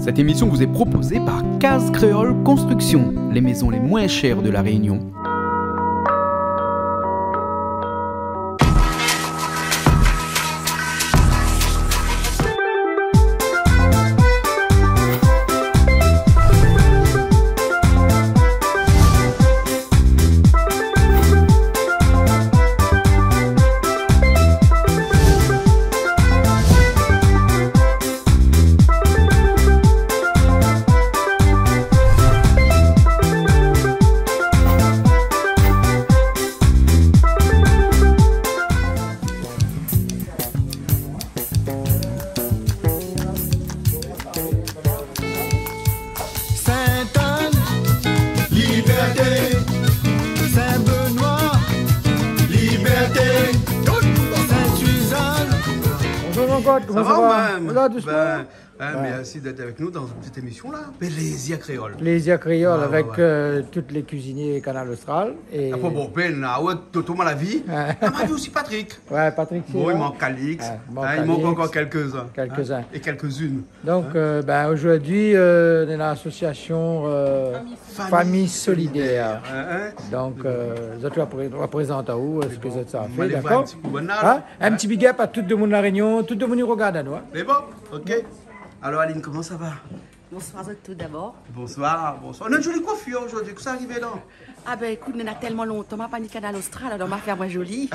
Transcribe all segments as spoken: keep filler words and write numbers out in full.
Cette émission vous est proposée par Case Créole Construction, les maisons les moins chères de La Réunion. Sainte-Anne, Liberté. Saint-Benoît, Liberté. Sainte-Suzanne. Bonjour Jean-Claude, comment ça va ? Ça va ? Ou mèm ? Ou la, doucement ? Ben, hein, merci d'être avec nous dans une petite émission là. Plézir Kréol. Plézir Kréol, ouais, avec, ouais, euh, tous les cuisiniers Kanal Austral. Et après, bon, ben, ah ouais, Toto Malavi. Ouais. Ah, ma di osi Patrick. Ouais, Patrick, bon, il manque Calix. Ouais, il manque Calix. Hein, il manque encore quelques-uns. Quelques-uns. Hein, et quelques-unes. Donc, euh, ben, aujourd'hui, euh, nou néna l'association, euh, Famille Solidaire. Famille Solidaire. Hein, hein. Donc, euh, zot i va pré-, va prézant aou, euh, sak zot i fé, dakor ? Mé bon, nou va alé voir in ti kou banna, hein ? Hein ? In ti big up à tout demoun La Réunion, tout demoun i rogard anou, hein ? Mé bon, ok. Alors, Aline, comment ça va ? Bonsoir à tous d'abord. Bonsoir, bonsoir. Ou néna in zoli koifir zordi, kosa la arivé la ? Ah ben, ékout, néna tèlman lontan ma pa ni Kanal Austral, alor ma fé amoin zoli.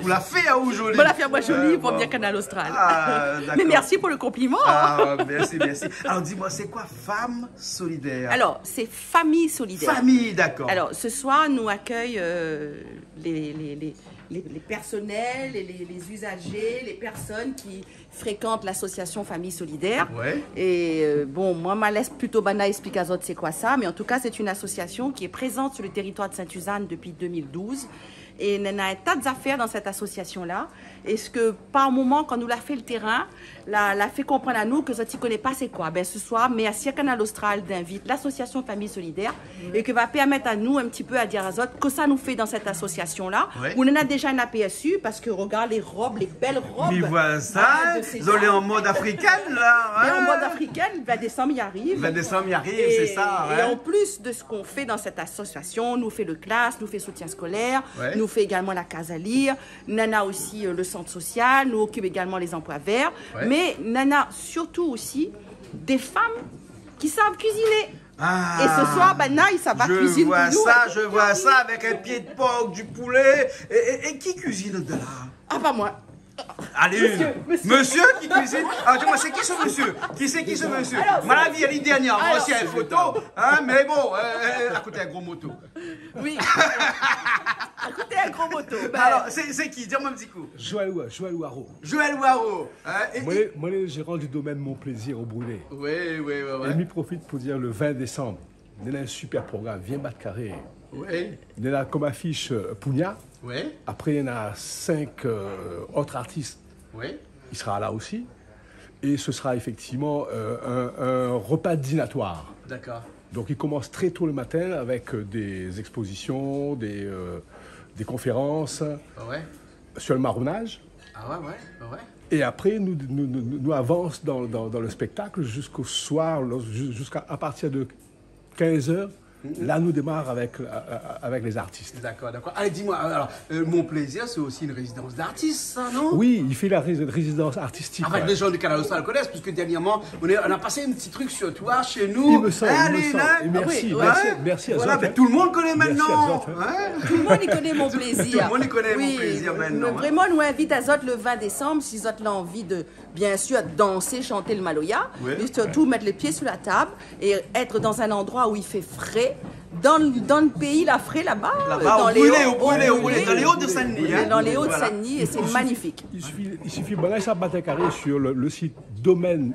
Ou la fé aou zoli. Bon, la fé amoin zoli pou vni Kanal Austral. Ah, dakor. Mé mèrsi pou le konpliman. Ah, mèrsi, mèrsi. Alors, dis-moi, c'est quoi Femmes Solidaires ? Alors, c'est Famille Solidaire. Famille, d'accord. Alors, ce soir, nou akèy, euh, les, les, les, les, les personnels et les, les usagers, les personnes qui fréquentent l'association Famille Solidaire. Ouais. Et, euh, bon, moin, ma lès plito banna ésplik azot sé koi sa, mais en tout cas, c'est une association qui est présente sur le territoire de Sainte-Suzanne depuis deux mille douze. É néna in ta zafèr dan sèt asosiasion-la. É sak, par moman, kan nou la fé le térin, la, la fé konprann anou ke zot i koné pa sé koi. Ben, ce soir, mèrsi a Kanal Austral d'invit l'association Famille Solidaire. Oui. É ke va pèrmèt anou in ti pé a dir azot kosa nou fé dan sèt asosiasion-la. Ouais. Ou néna déza in apèrsi, parske rogard lé rob, lé bèl rob, hein, de ces dames. Mi voi sa, zot lé an mod afrikèn, la, hein. Lé an mod afrikèn, vin désanm i ariv. Vin désanm i ariv, sé sa, ouais. É an plis de sak nou fé dan sèt asosiasion, nou fé le klas, nou fé soutien skolèr, ouais, nou fé égalman la kaz a lir, néna osi, euh, le sant sosial, nou okip égalman lé zanploi vèr, ouais, mé néna sirtou osi dé fanm ki sav kuiziné. Ah, é se soir, banna i sava kuizine pou nou, hein. Je vois ça, je vois ça, avec un pied de porc, du poulet. Et, et, et qui cuisine de là ? Ah, pa moin. Allez, monsieur, une. Monsieur, monsieur qui cuisine. Ah, dis-moi, c'est qui ce monsieur ? Qui c'est qui ce monsieur ? Alors, ma la vi ali dèrnièrman, alors, osi in foto, hein, mé bon, euh, euh, akoté in gro moto. Oui. Akoté in gro moto. Ben, alors, c'est, c'est qui ? Dis-moi un petit coup. Joël Wa-, Joël Waro. Joël Waro, hein, et, moin, et moin lé gérant du domaine Mon Plaisir au Brûlé. Oui, oui, oui, oui. É mi profit pou dir le vingt décembre, nou néna in super program, vien bat karé. Oui. Nou néna kom afish, euh, Pounia. Oui. Apré, nou néna cinq, euh, autres artistes. Oui. I sera la osi. É se sera effectivement, euh, un, un repas dînatoire. D'accord. Donc, i komans très tôt le matin avec, euh, des expositions, des, euh, des conférences, ah ouais, sur le marronnage. Ah ouais, ouais, ouais, ouais. É apré, nou, nou, nou, nou avans dan, dan, dan le spectacle jusqu'au soir, lo-, jus-, jusqu'à, à partir de quinze heures, mhm, la, nou démar avec, euh, euh, avec les artistes. D'accord, d'accord. Allez, dis-moi, alors, euh, Mon Plaisir, c'est aussi une résidence d'artistes, ça, non ? Oui, i fé la rési-, résidence artistique, ouais. Avec des gens de Kanal Austral connaissent, puisque dernièrement, on est, on a passé un petit truc sur toi chez nous. Il me semble, il me semble. Hein, Aline, hein ? Et merci, merci, merci à zot, hein. Voilà, ben, tout le monde connaît maintenant, hein ? Tout le monde i koné Mon Plaisir. Tout le monde i koné Mon Plaisir maintenant, hein. Oui, mé vréman, nou invit azot le vingt décembre, si zot la anvi de bien sûr, danser, chanter le maloya, oui, mais surtout mettre les pieds sous la table et être dans un endroit où il fait frais, dans le, dans le pays, la fré laba, euh, dans les Hauts, au Brûlé, au Brûlé, dans les Hauts de Saint-Denis, hein. Voilà. Dans les Hauts de Saint-Denis, et c'est magnifique. Il suffit, il suffit, ben là, ça bat un carré sur le, le site domaine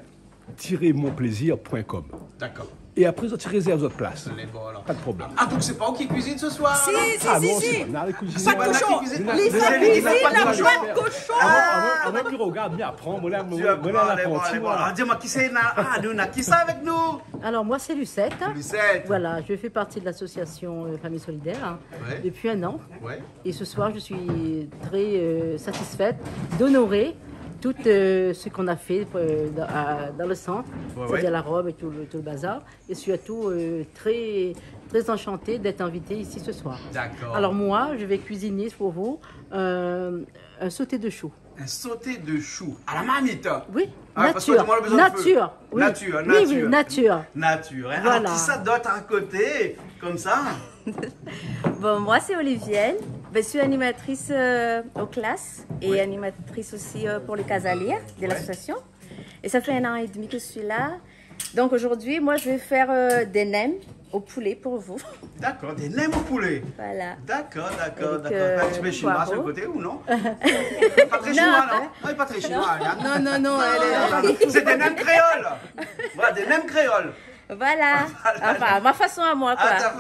tiret mon plaisir point com. D'accord. É apré, zot i rézèrv zot plas. Lé bon, alors. Pa de problèm. Ah, donc c'est pas ou ki kuizine ce soir, alors ? Si, si, si, si. Ah non, sé pa nou la kuizine. Sa koshon. Li fé kuizine, la viann koshon. Avan, avan, avan ke mi rogard, mi aprann, moin la, moin la aprann, moin la. Alors, dis-moi, qui c'est, na-, ah, nou néna kisa avec nous ? Alors, moi, c'est Lucette. Lucette. Voilà, je fais partie de l'association, euh, Famille Solidaire, hein, ouais, depuis un an. Ouais. Et ce soir, je suis très, euh, satisfaite d'honorer tout, euh, ce qu'on a fait, euh, dans, à, dans le centre, c'est-à-dire la robe et tout le, tout le bazar. Et surtout, euh, très, très enchantée d'être invitée ici ce soir. D'accord. Alors moi, je vais cuisiner pour vous, euh, un sauté de choux. Un sauté de choux à la marmite. Oui, nature. Nature, oui. Nature, nature. Nature, hein. Voilà. Alors, qui ça d'autre à côté, comme ça ? Bon, moi, c'est Olivienne. Ben, je suis animatrice, euh, aux classes et animatrice aussi, euh, pour le Casalia de l'association. Et ça fait un an et demi que je suis là. Donc aujourd'hui, moi, je vais faire, euh, des nems au poulet pour vous. D'accord, des nems au poulet. Voilà. D'accord, d'accord, d'accord. Avec, euh, un petit peu chinois sur le côté, ou non ? Pas très chinois, non ? Non, pas très chinois, hein. Non, non, non, elle est... C'est des nems créoles. Voilà, des nems créoles. Voilà. Enfin, ma façon à moi, quoi. À ta façon,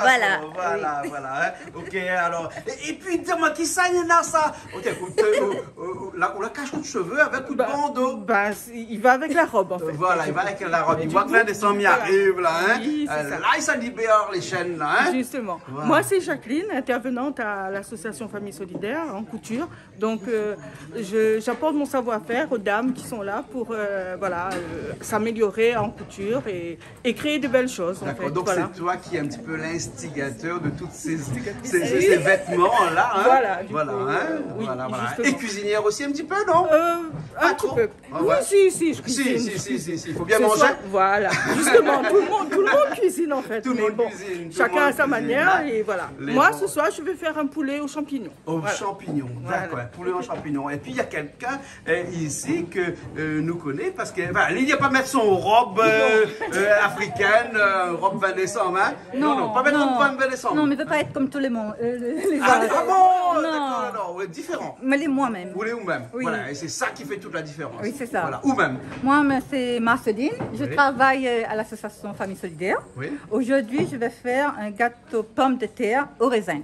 voilà, voilà, hein. Ok, alors. Et, et puis, dis-moi, qui ça, il y en a ça ? Ok, écoute, euh, euh, euh, là, on la cache le cheveu avec un bandeau. Bah, bah, il va avec la robe, en fait. Voilà, il va avec la robe. Il voit que là, des sommes arrivent, là, hein. Oui, c'est ça. Là, ça libère les chaînes, là, hein. Justement. Voilà. Moi, c'est Jacqueline, intervenante à l'association Famille Solidaire en couture. Donc, euh, je, j'apporte mon savoir-faire aux dames qui sont là pour, euh, voilà, euh, s'améliorer en couture et, et créer de belles choses, en fait. D'accord, donc c'est toi qui es un petit peu l'instigateur de tous ces, ces, ces, ces vêtements-là, hein ? Voilà, du coup, euh, oui, voilà, voilà. Et cuisinière aussi un petit peu, non ? Euh, un petit peu. Ah ouais ? Oui, si, si, je cuisine. Si, si, si, si, si, il faut bien manger. Ce soir, voilà. Justement, tout le monde, tout le monde cuisine, en fait. Tout le monde cuisine, tout le monde cuisine, hein. Mais bon, chacun à sa manière, et voilà. Moi, ce soir, je vais faire un poulet aux champignons. Aux champignons, d'accord, poulet aux champignons. Et puis, il y a quelqu'un, euh, ici que, euh, nous connaît parce que, enfin, il n'y a pas mettre son robe, euh, euh, africaine, euh, robe vingt décembre, hein ? Non, non, pas mettre robe vingt décembre. Non, mais je veux pas être comme tout le monde, euh, les, les autres. Ah bon, d'accord, alors, ouais, différent. Mais les moi-même. Vous voulez vous-même. Oui. Voilà, et c'est ça qui fait toute la différence. Oui, c'est ça. Voilà, ou même. Moi, mais c'est Marceline. Je travaille, euh, à l'association Famille Solidaire. Oui. Aujourd'hui, je vais faire un gâteau pomme de terre au raisin.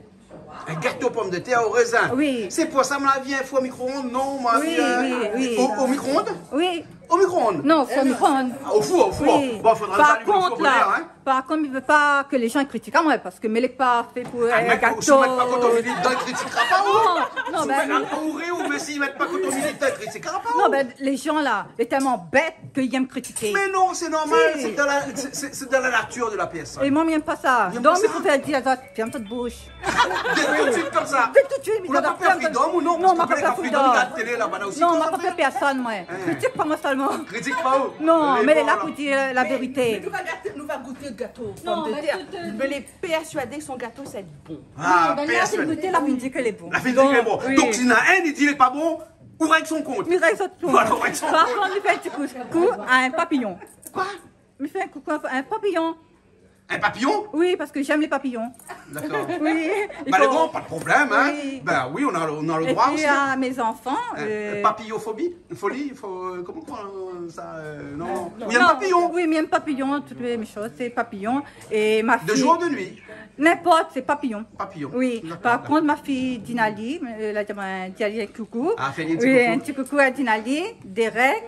Un gâteau pomme de terre au raisin. Oui. C'est pour ça, mon avis, un four micro-ondes, non, mon avis, euh, oui, oui, oui. Au, au micro-ondes ? Oui. Au micro-ondes ? Non, au four micro-ondes. Ah, au four, au four. Oui. Bon, faudra allumer le four pour dire, hein. Par contre, je veux pas que les gens critiquent à moi, parce que mais les pas fait pour, euh, un gâteau. Ah, mais si on met pas coton mili dedans, ils critiqueront pas, ou ? Non, non, ben, ou, ou, mais s'ils mettent pas coton mili dedans, ils critiqueront pas, ou ? Non, ben, les gens là, ils sont tellement bêtes qu'ils aiment critiquer. Mais non, c'est normal, c'est dans la, c'est, c'est, c'est dans la nature de la personne. Et moi, j'aime pas ça. Donc, il faut dire à l'autre, ferme ta bouche. Tout de suite comme ça. Tout de suite, mais... Ou la pa pèr Freedom ou non ? Non, ma pa pèr Freedom. Parske kan Freedom i gard télé laba, la osi, non, ma pa pèr pèrsone, moin. Hein. Kritik pa moin solman. Kritik pa ou. Non, mé lé la pou dir la vérité. Mé nou va gaté, nou va gout gato pom de tèr. Mé lé pèrsuadé son gato sa va èt bon. Ah, pèrsuadé. La fine di ke lé bon. La fine di ke lé bon. Donk, si néna inn i di lé pa bon, ou règ son kont. Mi règ son kont. Voilà, ou règ son kont. Par kont, mi fé in ti koukou a in papiyon. Koi ? Mi fé in koukou a in papiyon. In papiyon ? Oui, parske mi èm lé papiyon. Dakor. Oui. Ba, lé bon, pa de problèm, hein. Oui. Ben oui, on a, on a le droit aussi, hein. Et puis à mes enfants, euh, papiyofobi, foli, fo-, euh, koman, koman sa, euh, non, non. Non, oui, mi èm papiyon. Oui, mi èm papiyon, tout lé shoz, sé papiyon. Et ma fille... De jour ou de nuit ? N'importe, sé papiyon. Papiyon. Oui. Dakor, dakor. Par kont, ma fiy Dinali, euh, la di amoin, di ali in koukou. Ah, fé ali in ti koukou. Oui, in ti koukou a Dinali, Derek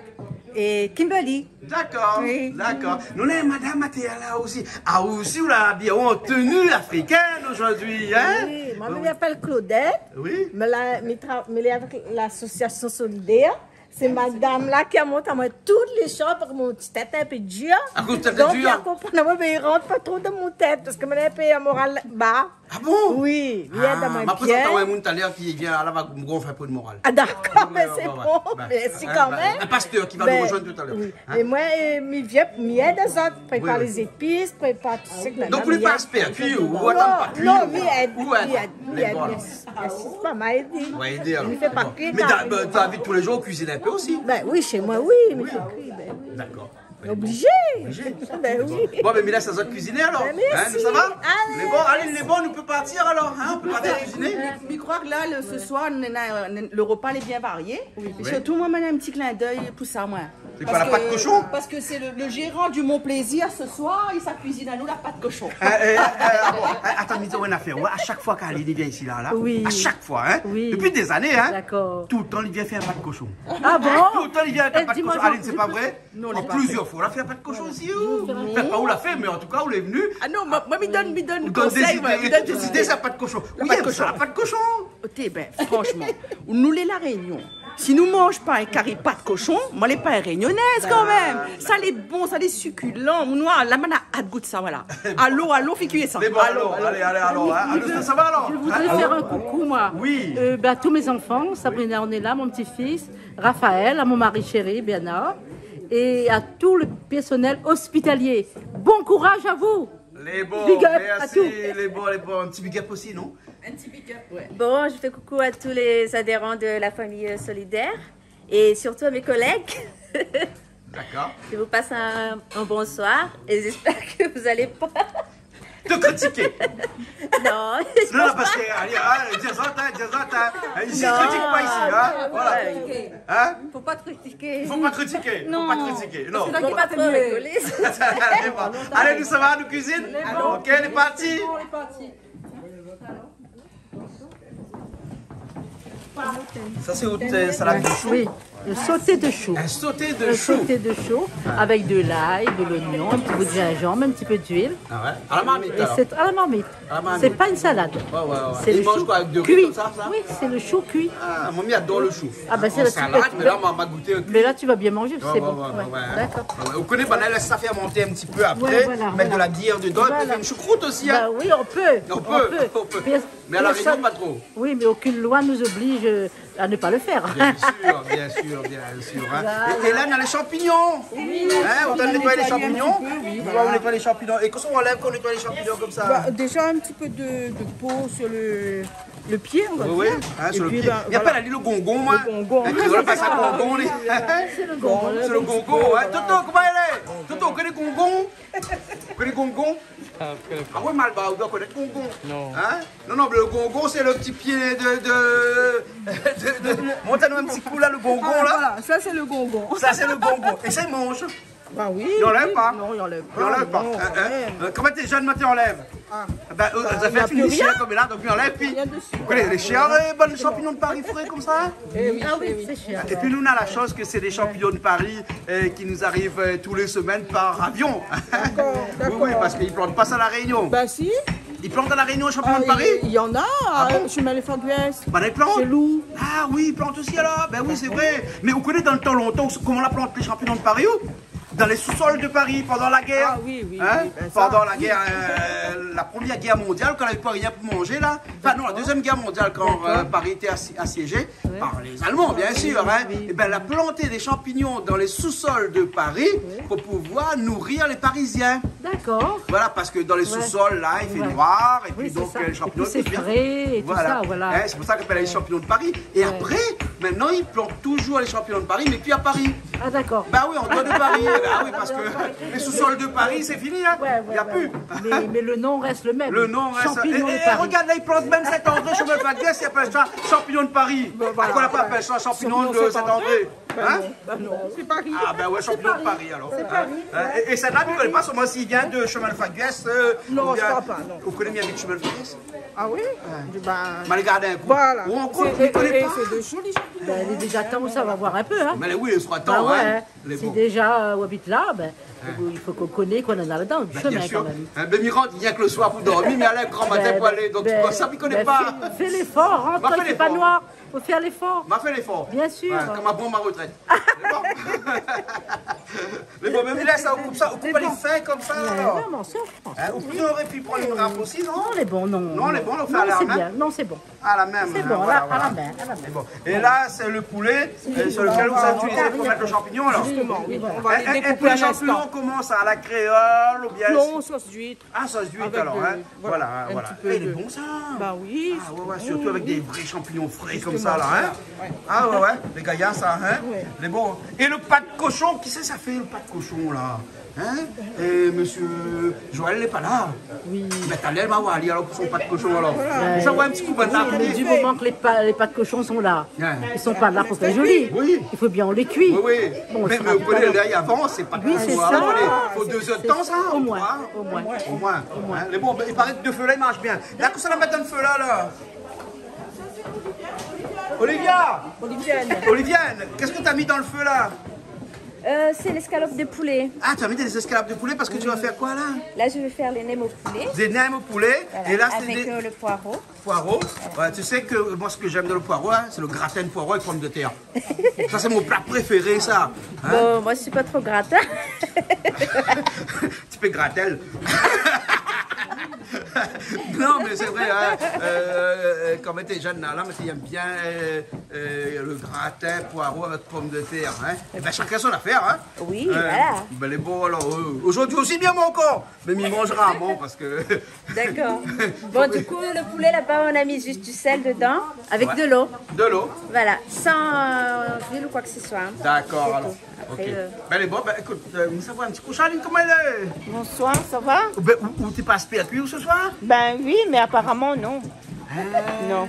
é Kimberly. Dakor, dakor. Oui. Nou néna madam atèr la osi. Ah, ou osi, ou la abiy aou an tenu afrikèn zordi, hein ? Oui, moin mi apèl Claudette. Oui. Mi la, mi tra-, mi lé avèk l'association Solidaire. Sé madam la ki la mont amoin tout lé shoz, parske mon ti tèt lé in pé dir. Akoz tèt lé dir ? Donk, li la konpran amoin, mé li rant pa tro dan mon tèt, parske moin lé in pé moral ba. Ah bon ? Oui, li èd amoin bien. Ah, ma prézant aou in moun talèr ki vien, la va gonfl in pé le moral. Ah, dakor, mé sé bon, mèrsi kan mèm. In pastèr ki va nou rozoinn talèr. Oui. Hein ? É moin, euh, mi vien, mi èd azot, prépar lé zépis, prépar tout sak. Donk, ou lé pa aspèr, ou atann pa kui, non, mi èd, mi èd, mi èd, mèrsi. Mèrsi, sé pa mal èdé. Ouais, èdé, alor. Mi fé pa kui. Mé dan, dan la vi de tou lé zour, ou kuizine in pé osi ? Ben oui, shé moin, oui, mi fé kui, ben oui. Dakor. Oblizé. Oblizé. Ben oui. Bon, ben, mi lès azot kuiziné, alor. Ben, mèrsi. Hein, sa va ? Alé. Lé bon, alé, lé bon, nou pé partir, alor, hein, nou pé partir kuiziné. Mi kroi ke la, le, se soir, nou néna, euh, le repa lé bien varié. Oui. É sirtou, moin, mi mèt in ti klin d'èy pou sa, moin. Sé koi, la pat koshon ? Parske, parske sé le, le gérant du Mon Plaisir, se soir, li sa kuizine anou la pat koshon. Euh, euh, euh, ah bon, euh, atann, mi di aou in afèr. Ouais, a shak foi ke Aline i vien isi la, la, oui, a shak foi, hein, oui, dopi dé zané, hein, dakor, toultan li vien fé in pat koshon. Ah bon ? Toultan li vien fé in pat koshon. Aline, sé pa vré ? Non, an plizièr foi, ou la fé in pat koshon osi, ou ? Anfin, pa ou la fé, mé an tou ka, ou lé vni. Ah non, moin, moin, mi donn, mi donn konsèy, moin, mi donn dé zidé. Ou donn dé zidé, sa, pat koshon. Oui, sa, pat koshon. Oté, ben, franshman, nou lé La Rényon. Si nou manz pa in kari pat koshon, moin lé pa in rényonèz kanmèm. Sa lé bon, sa lé sikilan. Mon noir, la, moin la at gout sa, voilà. Alon, alon, fé kui sa. Lé bon, alon, alon, alé, alé, alon, in. Alon, sa va, alon ? Je voudrais faire un coucou, moi. Oui. Euh, bah, tous mes enfants, Sabrina, on est là, mon petit-fils, Raphaël, à mon mari chéri, Bernard, et à tout le personnel hospitalier. Bon courage à vous. Lé bon, merci, lé bon, lé bon. Un petit big up aussi, non ? Un petit big up, ouais. Bon, je fais coucou à tous les adhérents de la famille, euh, solidaire et surtout à mes collègues. D'accord. Je vous passe un, un bonsoir et j'espère que vous allez pas... Te critiquer. Non, non, non, parce que, allez, allez, dis-en, hein, dis-en, hein. Ici, on critique pas ici, hein. Voilà. Hein ? Faut pas critiquer. Faut pas critiquer. Non. Faut pas critiquer. Non. Faut pas trop rigoler. Allez, bon. Allez, nou sava, nou kuizine. Ok, lé parti. Sa sé out, euh, salad de chou ? Oui, le sauté de chou. Un sauté de chou. Un sauté de chou avec de l'ail, de l'oignon, un petit bout de gingembre, un petit peu d'huile. Ah ouais ? À la marmite, alors ? Et c'est à la marmite. Ah, c'est pas une salade. Ouais, ouais, ouais. C'est le chou cuit. Ils mangent quoi, avec de riz comme ça, ça ? Oui, c'est le chou cuit. Ah, momie adore le chou. Ah, ben, c'est la salade, mais là, on va goûter un cuit. Mais là, tu vas bien manger, c'est bon. Ouais, ouais, ouais, ouais. D'accord. Ouais, ouais. Ou koné, banna i lès sa fermanté in ti pé apré, mèt de la bièr dedan, é pi fé in choucroute osi, hein. Bah oui, on peut. On peut, on peut. Mais à la Réunion, pas trop. Oui, mais aucune loi nous oblige, euh, à ne pas le faire. Bien sûr, bien sûr, bien sûr, hein. Voilà. Et, et là, on a les champignons. Oui, on a nettoyé les champignons. Hein, on nettoie les champignons. Oui, voilà, on nettoie les champignons. Et qu'est-ce qu'on enlève quand on nettoie les champignons comme ça ? Bah, déjà un petit peu de, de peau sur le, le pied, on va dire. Oui, oui, hein, sur le pied. Et puis, bah, voilà. Et après, la, le gongon, hein. Le gongon. Hein, tu vois, pas ça, gongon, lui. C'est le gongon, hein. Toto, comment elle est ? Toto, ou koné gongon ? Ou koné gongon ? Ah, je connais pas. Ah ouais, Malbar, ou doi konèt gongon. Non. Hein ? Non, non, le gongon, c'est le petit pied de, de, de, de, montre anou in ti kou la, le gongon, là. Ah, voilà, ça, c'est le gongon. Ça, c'est le gongon. Et ça, i manz. Bah oui, oui. I anlèv pa. Non, i anlèv pa. I anlèv pa. Non, hein, hein. Kan mèm. Euh, koman té jèn, mèt i anlèv. Ah. Ben, euh, bah, sa i fé fini shèr konm la, donk i anlèv pi. Rien dessus. Vous connaissez les chèrs, euh, bann champignon de Paris fré konmsa, hein ? Eh oui, ah oui, oui, c'est cher. Et puis nous, on a la chance que c'est des champignons de Paris, euh, qui nous arrivent, euh, tous les semaines par avion. D'accord, d'accord. Oui, oui, parce qu'ils plantent pas ça à La Réunion. Bah si. Ils plantent à La Réunion, les champignons de Paris ? Ah, il y en a, euh, chez Malefagüez. Ah bon ? Bah, ils plantent ? Chez Lou. Ah oui, ils plantent aussi alors. Ben oui, c'est vrai. Mais vous connaissez dans le temps longtemps, comment on a planté les champignons de Paris, ou ? Dans les sous-sols de Paris pendant la guerre. Ah oui, oui, oui, ben ça, oui. Hein ? Pendant la guerre, euh, la Première Guerre mondiale, quand il n'y avait pas rien pour manger, là. Enfin, non, la Deuxième Guerre mondiale, quand, euh, Paris était assi-, assiégé par les Allemands, bien sûr, hein. Oui, oui. Eh ben, elle a planté des champignons dans les sous-sols de Paris pour pouvoir nourrir les Parisiens. D'accord. Voilà, parce que dans les sous-sols, là, il fait noir, et puis donc, euh, les champignons poussent bien. Oui, c'est ça. Et puis c'est frais et tout ça, voilà. Hein, c'est pour ça qu'on appelle les champignons de Paris. Et après, maintenant, ils plantent toujours les champignons de Paris, mais plus à Paris. Ah, d'accord. Bah oui, en dehors de Paris. Ah oui, parce que les sous-sols de Paris, c'est fini, hein. Ouais, ouais, ouais. Il y a plus. Mais, mais le nom reste le même. Le nom reste. Champignon de Paris. Et, et regarde, là, ils plantent même Saint-André, chemin de Faguès, ils appellent ça champignon de Paris. Ben voilà. Pourquoi on n'a pas appelé ça champignon de Saint-André ? Hein ? Bah non, c'est Paris. Ah ben ouais, champignon de Paris, alors. C'est Paris. Hein ? Hein ? Et, et celle-là, vous connaissez pas seulement s'il vient de chemin de Faguès, euh, ou bien... Non, je crois pas, non. Vous connaissez bien chemin de Faguès ? Ah oui ? Ouais. Ben, mal regarder un coup. Voilà. Ou encore, vous connaissez pas ? C'est, et, et c'est de jolis champignons. Ben, il est déjà temps, ça va voir un peu, hein. Mais oui, il sera temps, hein. Bah ouais. Si déjà, euh, on habite là, ben, il faut qu'on connaisse qu'on en a là-dedans, le chemin quand même. Ben, bien sûr. Hein, ben, mi rant rienk le soir pou dormi, mi alé gran matin pou alé. Donk, ben, sa, mi koné pa. Fais, fais l'effort, rentre dans le noir. Faut faire l'effort. Ma fé l'effort. Bien sûr. Ouais, konm avan mon retraite. Lé bon. Lé bon, mé la, sa, ou koup sa, ou koup pa lé fin konmsa, alor. Ouais, non, non, c'est en France. Hein, ou pouré pi pran in rap osi, non ? Non, lé bon, non. Non, lé bon, ou fé a la min. Non, c'est bien. Non, c'est bon. A la min, hein, voilà, voilà. C'est bon, là, à la main, à la main. Lé bon. Et là, c'est le poulet, euh, sur lequel vous avez utilisé pour mettre le champignon, alors. Justement, oui. On va les découper à l'instant. Hein, hein, et pour les champignons, comment ça, à la créole ou bien... Non, sauce d'huître. Ah, sauce d'huître, alors, hein. Avec de, voilà, un petit peu de... Voilà, voilà. Eh, lé bon, sa. Bah oui, c'est bon, oui. Ah ouais, ouais, surtout avec des vrais champignons frais comme ça, là, hein. Justement, voilà. Ouais. Ah ouais, ouais, lé gayar, sa, hein. Ouais. Lé bon. Et le pat koshon, kisa i fé le pat koshon, là ? Hein ? Eh, monsieur Joël lé pa la. Oui. Mé talèr ma oir ali, alor, pou son pat koshon, alor. Voilà. Sa, ouais, in ti kou, oui, mé du moment que les pa-, les pâtes cochons sont là, ils sont pas là pour faire joli. Oui. Il faut bien on les cuit. Oui, oui. Bon, mé, mé ou koné, la, i avans, sé pa... Oui, c'est ça. Fo dé zèr de tan, sa, au moins, au moins. Au moins. Au moins. Hein, lé bon, ben, il paraît que de feu là, il marche bien. Là, kosa la mèt dan le feu, là, là ? Olivia ! Olivienne. Olivienne, qu'est-ce que t'as mis dans le feu, là ? Euh, c'est l'escalope de poulet. Ah, tu as mis des escalopes de poulet parce que tu vas faire quoi là ? Là, je vais faire les nems au poulet. Des nems au poulet. Voilà, et là, c'est avec, des euh, le poireau. Poireaux. Ouais, tu sais que moi, ce que j'aime dans le poireau, hein, c'est le gratin de poireau avec pommes de terre. Ça, c'est mon plat préféré, ça. Hein ? Bon, moi, je suis pas trop gratin. Tu peux gratter. Non, mais c'est vrai, hein. Euh, euh, quand on était jeune, là, là, on aimait bien, euh, euh, le gratin poireau avec pommes de terre, hein. Eh ben, chacun son affaire, hein. Oui, euh, voilà. Ben, les bons, alors, euh, aujourd'hui aussi, bien mon corps. Mais mi manz rarman parce que... D'accord. Bon, du coup, le poulet là-bas, on a mis juste du sel dedans, avec de l'eau. De l'eau. Voilà, sans, euh, huile ou quoi que ce soit, hein. D'accord, alors. C'est tout. Après, euh, ben, lé bon, ben, écoute, euh, mi sa voir in ti kou Charline, koman i lé ? Bonsoir, ça va ? Ben, ou, ou té pa aspé a kui ou ce soir ? Ben oui, mais apparemment, non. Ah, d'accord.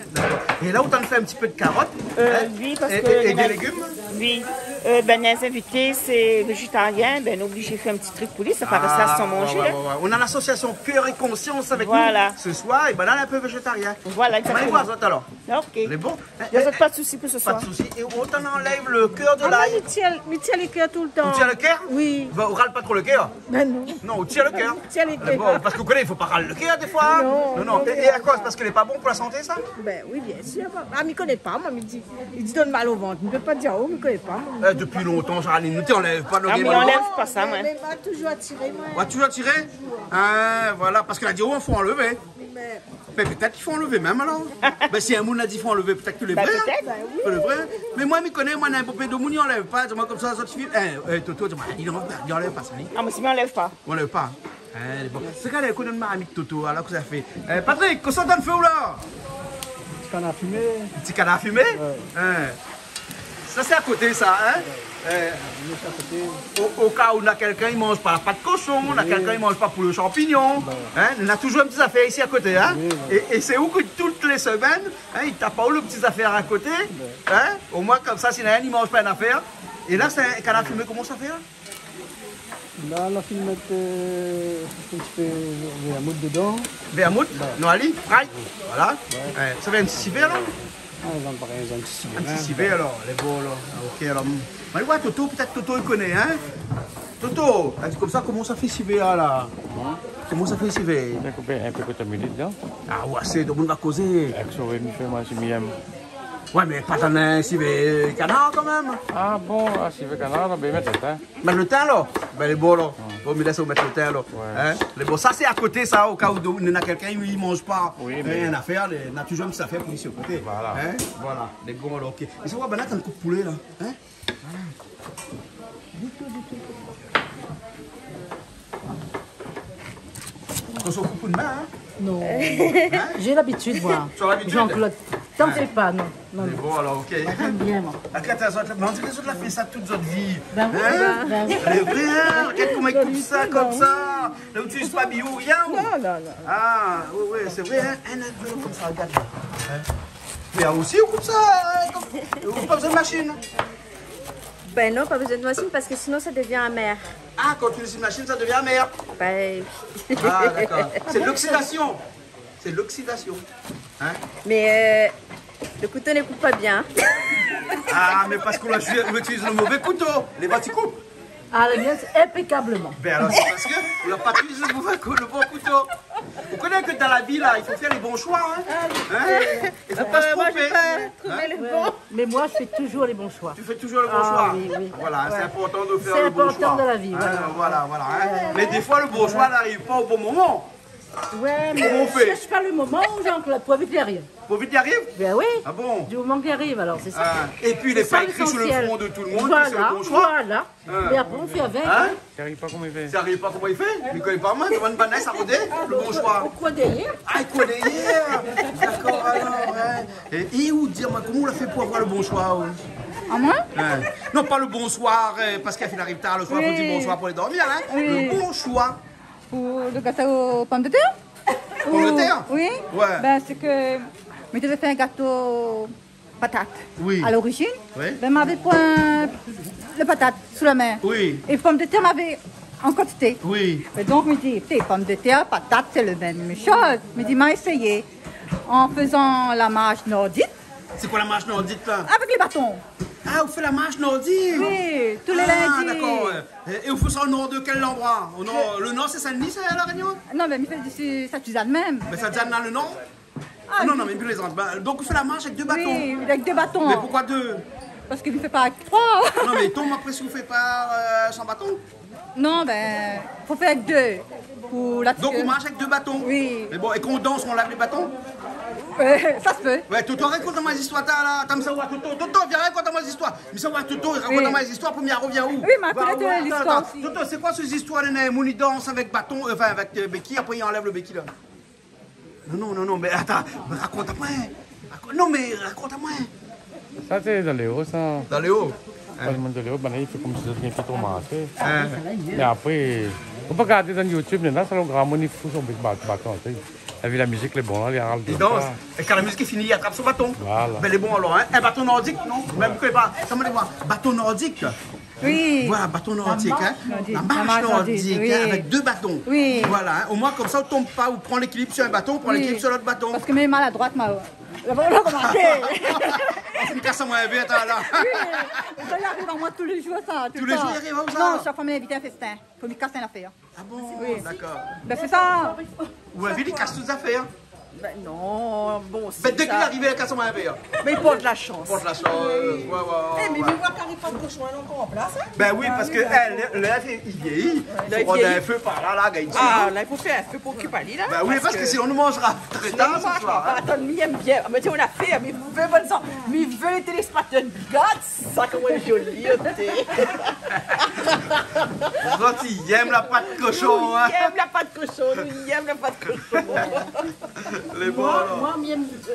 Et là, ou t'en fais un petit peu de carottes, hein ? Oui, parce que les invités, oui. Euh, ben, les invités, c'est végétarien, ben, on est obligé de faire un petit truc pour lui, ça paraît ça sans manger, hein. Ah, ouais, ouais, ouais. On a l'association Cœur et Conscience avec nous ce soir, et ben là, on est un peu végétarien. Voilà, exactement. On va aller voir ça alors. Ok. C'est bon ? Y a pas de souci pour ce soir. Pas de souci. Et on t'en enlève le cœur de l'ail. Ah, moi, je tiens, je tiens le cœur tout le temps. Tu tiens le cœur ? Oui. Ben, on râle pas trop le cœur. Ben non. Non, ou tir le kèr. Tir le kèr. Bon, parske ou koné, i fo pa ral le kèr défoi, hein. Non, non, non. É, é akoz ? Parske lé pa bon pou la santé, sa ? Ben oui, bien sûr. Ah, mi koné pa, moin, mi di, li di donn mal o vant. Mi pé pa dir, oh, mi koné pa, moin. Eh, dopi lontan, Charline, nou té anlèv pa nout... Ah, mi anlèv pa sa, moin. Mé ma toujour tiré, moin. Ou la toujour tiré ? Ah, voilà, parske la di, oh, fo anlevé. Mé Mé pétèt i fo anlevé mèm, alor. Ben, si in moun la di fo anlevé, pétèt ke lé vré, hein. Ben, pétèt. Ben oui. Ke lé vré. Mé moin, mi koné, moin, in bonpé de moun i anlèv pa, di amoin konmsa, zot i fé, eh, eh, Toto, di amoin, i anlèv pa, di amoin, i anlèv pa sa, li. Ah, moin si, mi anlèv pa. Ou anlèv pa. Eh, bon. Sé kan lé koté in marmit Toto, alor, kosa i fé ? Eh, Patrick, kosa ou antann fé ou la ? Ti kanar fimé. Ti kanar fimé ? Ouais. Hein. Sa, sé a koté, sa, hein ? Ouais. Eh. Mi mèt a koté. O, o ka ou na kèlkin i manz pa la pat koshon, na kèlkin i manz pa poulé o shanpignon, hein ? Néna toujour in ti zafèr isi a koté, hein ? Oui, oui. É, é sé ou ke tout lé semèn, hein, i tap aou le ti zafèr a koté, hein ? Omoin, konmsa, si néna inn i manz pa in afèr. É la, sé in kanar fimé, koman sa i fé, la ? La, la fine mèt, euh, in ti pé vermout dedan. Vermout ? Ouais. Non, ali, fray. Voilà. Ouais. Eh, sa i fé in ti sivé, alor ? Ah, zot parèy, zot in ti sivé. In ti sivé, alor, lé bon, alor. Ah, ok, alor, hmm. Mé ouais, Toto, pétèt Toto i koné, hein ? Toto, la di konmsa, koman sa i fé sivé, la ? Koman sa i fé sivé ? Bien koupé, in pé kotomili dedan. Ah ouais, sé, tout demoun va kozé. Èk soré, mi fé, moin, si mi èm. Ouais, mé pa tann in sivé kanar, kan mèm. Ah bon, ah, sivé kanar, la, ben, mèt le tin. Mèt le tin, alor ? Ben, lé bon, alor. Hmm. Bon, mi lès aou mèt le tin, alor. Ouais. Hein ? Lé bon, sa, sé a koté, sa, o ka ou néna kèlkin i manz pa. Oui, mé in afèr, lé, néna toujour in ti afèr pou isi a koté. Voilà. Hein ? Voilà. Lé bon, alor, ok. É sa, ouais, ben la, tann koup poulé, la. Hein ? Kan sa i koup in min, hein ? Non. Hein ? J'ai l'habitude, moi. Tu as l'habitude ? Jean-Claude, t'en fais pas, non. Non, non. Mé bon, alor, ok. J'aime bien, moi. Atann, atann, mé on diré zot la fé sa tout zot vi. Ben oui, ben oui. Hein ? Lé vré, hein ? Regarde koman i koup sa, konmsa. D'habitude, ben oui. La, ou itiliz pa biyo, rien, ou ? Non, non, non. Ah, oui, oui, sé vré, hein ? In, in, konmsa, regard. Hein ? Mé osi, ou koup sa, hein, konm, ou pa bezoin de machine. Ben non, pas besoin de machine parce que sinon ça devient amer. Ah, quand tu utilises une machine, ça devient amer. Ben oui. Ah, d'accord. C'est de l'oxydation. C'est de l'oxydation. Hein ? Mais, euh, le couteau ne coupe pas bien. Ah, mais parce qu'on a, on utilise le mauvais couteau. Les bas, tu coupes. Ah, le mien, c'est impeccablement. Ben alors, c'est parce que on n'a pas utilisé le mauvais cou-, le bon couteau. Vous connaissez que dans la vie, là, il faut faire les bons choix, hein ? Ah, oui. Hein ? Il faut pas se tromper. Euh, moi, j'ai pas trouvé le bon. Hein ? Ouais. Mais moi, je fais toujours les bons choix. Tu fais toujours le bon choix. Ah, oui, oui. Voilà, c'est important de faire le bon choix. C'est important dans la vie, voilà. Hein, voilà, voilà, hein. Ouais. Mais des fois, le bon choix n'arrive pas au bon moment. Ouais, mais on cherche pas le moment où Jean-Claude, pourvu qu'il arrive. Pourvu qu'il arrive ? Ben oui. Ah bon ? Du moment qu'il arrive, alors, c'est ça. Ah. Et puis, il n'est pas écrit sur le front de tout le monde que c'est le bon choix. C'est ça l'essentiel. Voilà, voilà. Hein ? Mais après, on fait avec, hein. Hein ? Sa i ariv pa, koman i fé ? Sa i ariv pa, koman i fé ? Mi koné pa, moin, domann Vanessa Rodé, le bon choix. Au coin derrière. Ah, au coin derrière. D'accord, alors, ouais. Et, et ou di amoin, koman ou la fé pou avoir le bon choix, ou ? Ah, moi ? Hein. Non, pas le bonsoir, euh, parce qu'il arrive tard le soir, faut dire bonsoir pour aller dormir, hein. Oui. Le bon choix. Pou le gato pomdetèr ? Pomdetèr ? Oui. Ouais. Ben, sé ke mi té vé fé in gato patat. Oui. A lorizine, oui, ben, mavé poin le patat sou la min. Oui. É pomdetèr, mavé an kantité. Oui. É donk, mi di, té, pomdetèr, patat, sé le mèm shoz. Mi di, ma éséyé an fézan la marsh nordik. Sé koi la marsh nordik, la ? Avèk lé baton. Ah, ou fé la marsh nordik ? Oui, tou lé lindi. Ah, dakor, ouais. É, é ou fé sa o nor de kèl landroi ? O nor, le nor, sé Sin-Dni, sa, La Rényon ? Non, mé mi fé isi Sint-Sizane mèm. Mé Sint-Sizane, la, le nor ? Ah, non, non, mé mi plézant. Ba, donk, ou fé la marsh avèk dé baton. Oui, avèk dé baton. Mé poukosa dé ? Parske mi fé pa avèk troi. Non, mé i tonm apré si ou fé pa, euh, san baton. Non, bin, fo fé avèk dé. Pou la... Donk, ou marsh avèk dé baton. Oui. Mé bon, é kan ou dans, ou anlèv lé baton ? Euh, sa i pé. Ouais, Toto, rakont amoin zistoir, ta, la. Atann, sa, ouais, Toto, Toto, vien, rakont amoin zistoir. Mi sa, ouais, Toto, rakont amoin zistoir, pou mi arvien ou ? Oui, mé atann, atann, zistoir osi. Toto, sé koi sé zistoir, néna moun i dans avèk baton, euh, anfin, avèk, euh, béki, apré i anlèv le béki, la ? Non, non, non, non, mé atann, mé rakont amoin. Rakont, non, mé rakont amoin. Sa, sé dan lé o, sa. Dan lé o ? Hein ? Tout le moun dan lé o, bin, i fé konmsi zot i gingn pi tro marsé. Hein ? Mé apré, ou pé gardé dan YouTube, néna sa, lo gramoun i fout son ba-, baton, tu sais. Li la vi la mizik lé bon, la, li aral... I dans. É kan la mizik lé fini, li atrap son baton. Voilà. Bin, lé bon, alor, hein. In baton nordik, non ? Mèm ke pa, sa, mi di, baton nordik. Oui. Voilà, baton nordik, hein. La marsh nordik. La marsh nordik, oui. Avèk dé baton. Oui. Voilà, hein. Omoin, konmsa, ou tonm pa, ou pran lékilib si in baton, ou pran lékilib si lot baton. Parske mi lé maladroit, ma, la, la, la, koman sé ? Ah, fo mi kas amoin in vèr, atann, la. Oui. Sa i ariv amoin tou lé zour, sa, toultan. Tou lé zour, i ariv aou, sa ? Non, shak foi mi invit in festin, fo mi kas in afèr. Ah bon, dakor. Oui. Bin, sé sa. Ou invit, li kas tout zafèr. Bin non, bon, sé sa. Bin, dé k'li ariv, li kas amoin in vèr. Mé i port la shans. Port la shans, ouais, ouais, ouais. Eh, mé mi voi kari pa de koshon, lé ankor an plas, hein ? Bin oui, parske, eh, le, le, i vièyi. La, i vièyi. Fo pran in fé par la, la, gingn. Ah, la, i fo fé in fé pou okip ali, la. Bin oui, parske sinon, nou manzra tré tar se soir, hein. Atann, mi yèm bien. Mé tiens, ou la fé, mé mi vé bonn san. Mi vé lé téléspèktatèr, gard sa, koman lé zoli, oté. Zot i yèm la pat koshon, hein. Nou yèm la pat koshon, nou yèm la pat koshon. Lé bon, alor. Moi, moi, mi yèm, euh,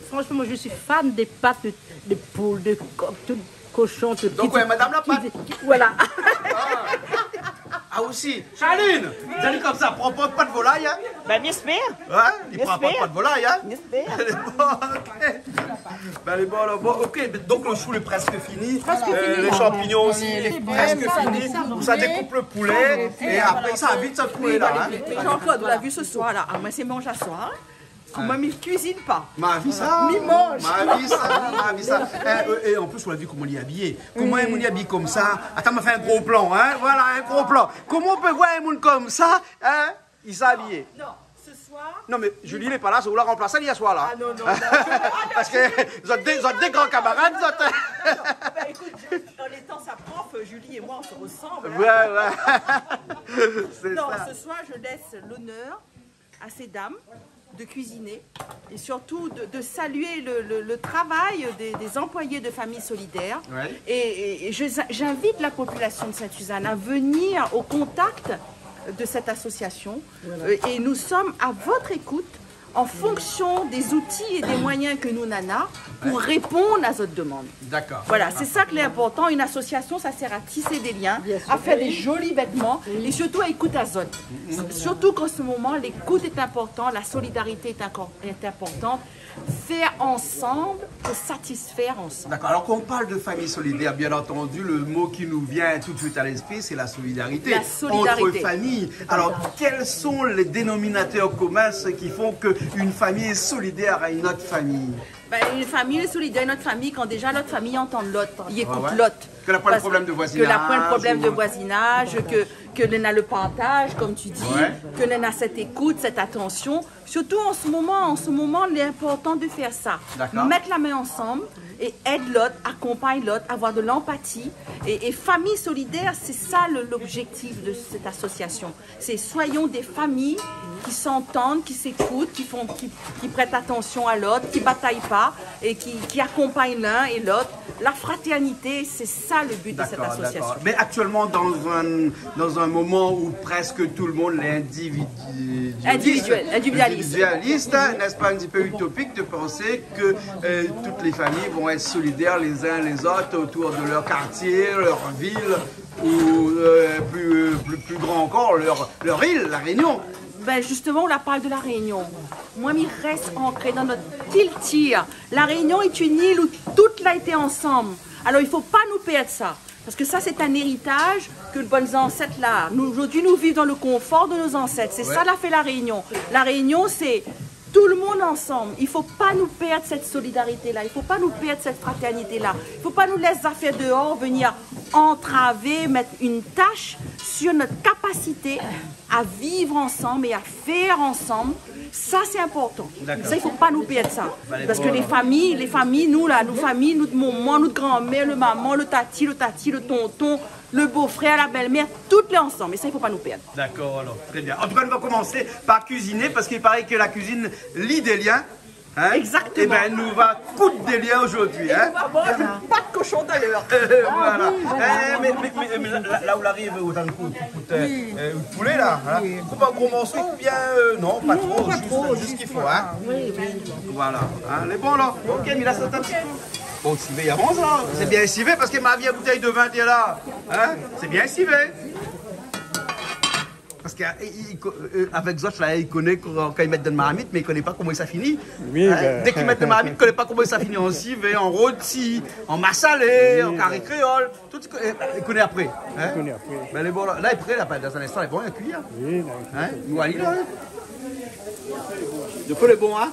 franchement, moi, je suis fan des pattes de, de poule, de coq, tout koshon, tout... Donk, ouais, madam la pat. Voilà. Ah. Ah, osi. Charline, zot i di konmsa, pran pa pat volay, hein ? Bin, mi éspèr. Ouais, li pran pa pat volay, hein ? Mi éspèr. Lé bon, ok. Bin, lé bon, alor, bon, ok, donk le shou lé prèsk fini. Prèsk fini. Euh, lé shanpignon osi, lé prèsk fini. Sa, sa, sa, sa, sa. Ou sa dékoup le poulé, é apré, sa vit, sa, le poulé, la, hein ? Jean-Claude, ou la vi se soir, la. Ah, moin, sé manz aswar, hein ? Ah, moin, mi kuizine pa. Ma vi sa. Mi manz. Ma vi sa, ma vi sa. Eh, euh, é an plis, ou la vi koman li lé abiyé. Koman in moun i abiy konmsa ? Atann, ma fé in gro plan, hein ? Voilà, in gro plan. Koman ou pé voir in moun konmsa, hein ? I sa abiyé. Non, ce soir... Non, mé Julie lé pa la, sé ou la ranplas ali aswar, la. Ah non, non, non. Parske zot dé, zot dé gran kamarad, zot. Non, bah, écoute, je, dans les temps, ça prend, Julie et moi, on se ressemble, hein. Ouais, ouais. C'est ça. Non, ce soir, je laisse l'honneur à ces dames de cuisiner et surtout de, de saluer le, le, le travail des, des employés de Famille Solidaire. Ouais. Et, et, et je, j'invite la population de Sainte-Suzanne à venir au contact de cette association. Voilà. Euh, et nous sommes à votre écoute en fonction des outils et des moyens ke nou nana pou répond à zot demann. Dakor. Voilà, sé sa ki lé inportan. Une association, ça sert à tisser des liens, à faire des jolis vêtements et surtout à écouter zot. Surtout qu'en ce moment, l'écoute est importante, la solidarité est inco-, est importante. Faire ensemble pour satisfaire ensemble. Dakor. Alor, kan ou parl de Famille Solidaire, bien entendu, le mot qui nous vient tout de suite à l'esprit, c'est la solidarité entre familles. La solidarité. Alor, quels sont les dénominateurs communs, ceux qui font qu'une famille est solidaire à une autre famille ? Ben, une famille est solidaire à une autre famille kan déja lot fami i antann lot, i ékout lot. Ouais, ouais. Ke la poin problèm de voisinaz, ke la poin problèm de voisinaz, ke, ke néna le partaz, comme tu dis, ke néna cette écoute, cette attention. Surtout en ce moment, en ce moment, il est important de faire ça. D'accord. Mettre la main ensemble et aide l'autre, accompagne l'autre, avoir de l'empathie. Et, et Famille Solidaire, c'est ça le, l'objectif de cette association. C'est soyons des familles qui s'entendent, qui s'écoutent, qui font, qui, qui prêtent attention à l'autre, qui bataillent pas et qui, qui accompagnent l'un et l'autre. La fraternité, c'est ça le but de cette association. D'accord, d'accord. Mais actuellement, dans un, dans un moment où presque tout le monde est individu-, individualiste, individualiste, n'est-ce pas un petit peu utopique de penser que, euh, toutes les familles vont être solidaires les uns les autres autour de leur quartier, leur ville, ou, euh, plus, plus, plus grand encore, leur, leur île, La Réunion. Ben, justement, ou la parl de La Réunion. Moin, mi rès ankré dan nout kiltir. La Réunion est une île où tout la été ansanm. Alor, i fo pa nou pèrd sa. Parske sa, sé in éritaz ke bann zansèt la, nou, zordi, nou viv dan le konfor de nout zansèt. Sé sa la fé La Réunion. La Réunion, sé Tout le monde ensemble. Il faut pas nous perdre cette solidarité-là. Il faut pas nous perdre cette fraternité-là. Il faut pas nous laisser zafèr déor venir entraver, mettre une tâche sur notre capacité à vivre ensemble et à faire ensemble. Ça, c'est important. D'accord. Ça, il faut pas nous perdre ça. Parce que les familles, les familles, nou la, nout fami, nout momon, nout granmèr, le momon, le tati, le tati, le tonton, le bofrèr, la bèlmèr, tout lé ansanm. É sa, i fo pa nou pèrd. D'accord, alors, très bien. En tout cas, on va commencer par cuisiner parce qu'il paraît que la cuisine lie des liens. Hein ? Exactement. Eh ben, nou va koud dé lien aujourd'hui, hein ? É nou va manz in pat koshon talèr. Voilà. Ah oui, voilà. Eh, mé, mé, mé, mé la, la, la ou la ariv, ou tann kou, kou, kou, euh, euh, poulé la, hein ? Oui. Koup an gro morso oubien, euh, non, pa tro, zis, zis sak i fo, hein ? Voilà. Hein, lé bon la. Ok, mé la, sa atann in ti kou. Bon, sivé, i avans la. Sé bien sivé parske ma vi in boutèy de vin, té la. Hein ? Sé bien sivé. Parske, euh, i, i ko-, euh, avèk zot la, i koné kan, kan i mèt dan marmit, mé i koné pa koman sa i fini. Oui, hein, ben. Dèk i mèt dan marmit, i koné pa koman sa i fini. An sivé, an roti, an masalé, an kari kréol. Tout i ko-, euh, i koné apré, hein. I koné apré. Ben, lé bon la, la, apré, la, dan in instan, lé bon, i kui, hein. Oui, la. Hein ? Nou alé la, hein. Dopi lé bon, hein.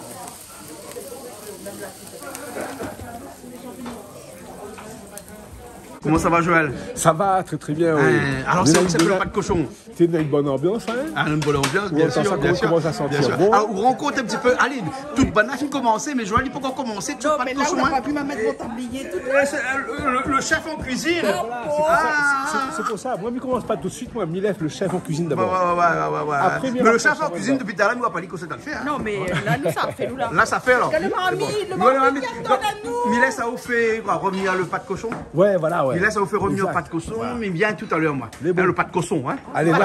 Comment ça va, Joël ? Ça va très, très bien, oui. Euh, alors, c'est, c'est le pat koshon. T'es dans une bonne ambiance, hein ? Ah, une bonne ambiance, bien sûr, bien sûr. Ou antann sa i komans a santir bon. Ah, ou rankont in ti pé. Alé, tout bann la fine komansé, mé Joël, li pé ankor komansé, tout pat koshon, hein. Non, mé la, ou la pa vi mèt mon tablié, tout. Euh, c'est, euh, le, le, le chef en cuisine. Voilà, c'est pour ça, c'est, c'est, c'est pour ça. Moi, mi komans pa tout de suite, moi, mi lès le chef en cuisine d'abord. Ouais, ouais, ouais, ouais, ouais. Après, mi va fé sa. Mé le chef en cuisine, dopi talèr, nou la pa li kosa i fé, hein. Non, mé la, nou sa fé, nou la. La sa fé, alor. Parske le marmit, le marmit i atann anou. Mé la, sa ou fé koi, revenir le pat koshon ? Ouais, voilà, ouais. Mé la, sa ou fé revenir le pat koshon, mé bien tout à l'heure, moi. Exact. Voilà. Lé bon. Hein, le pat koshon, hein. Allez, nou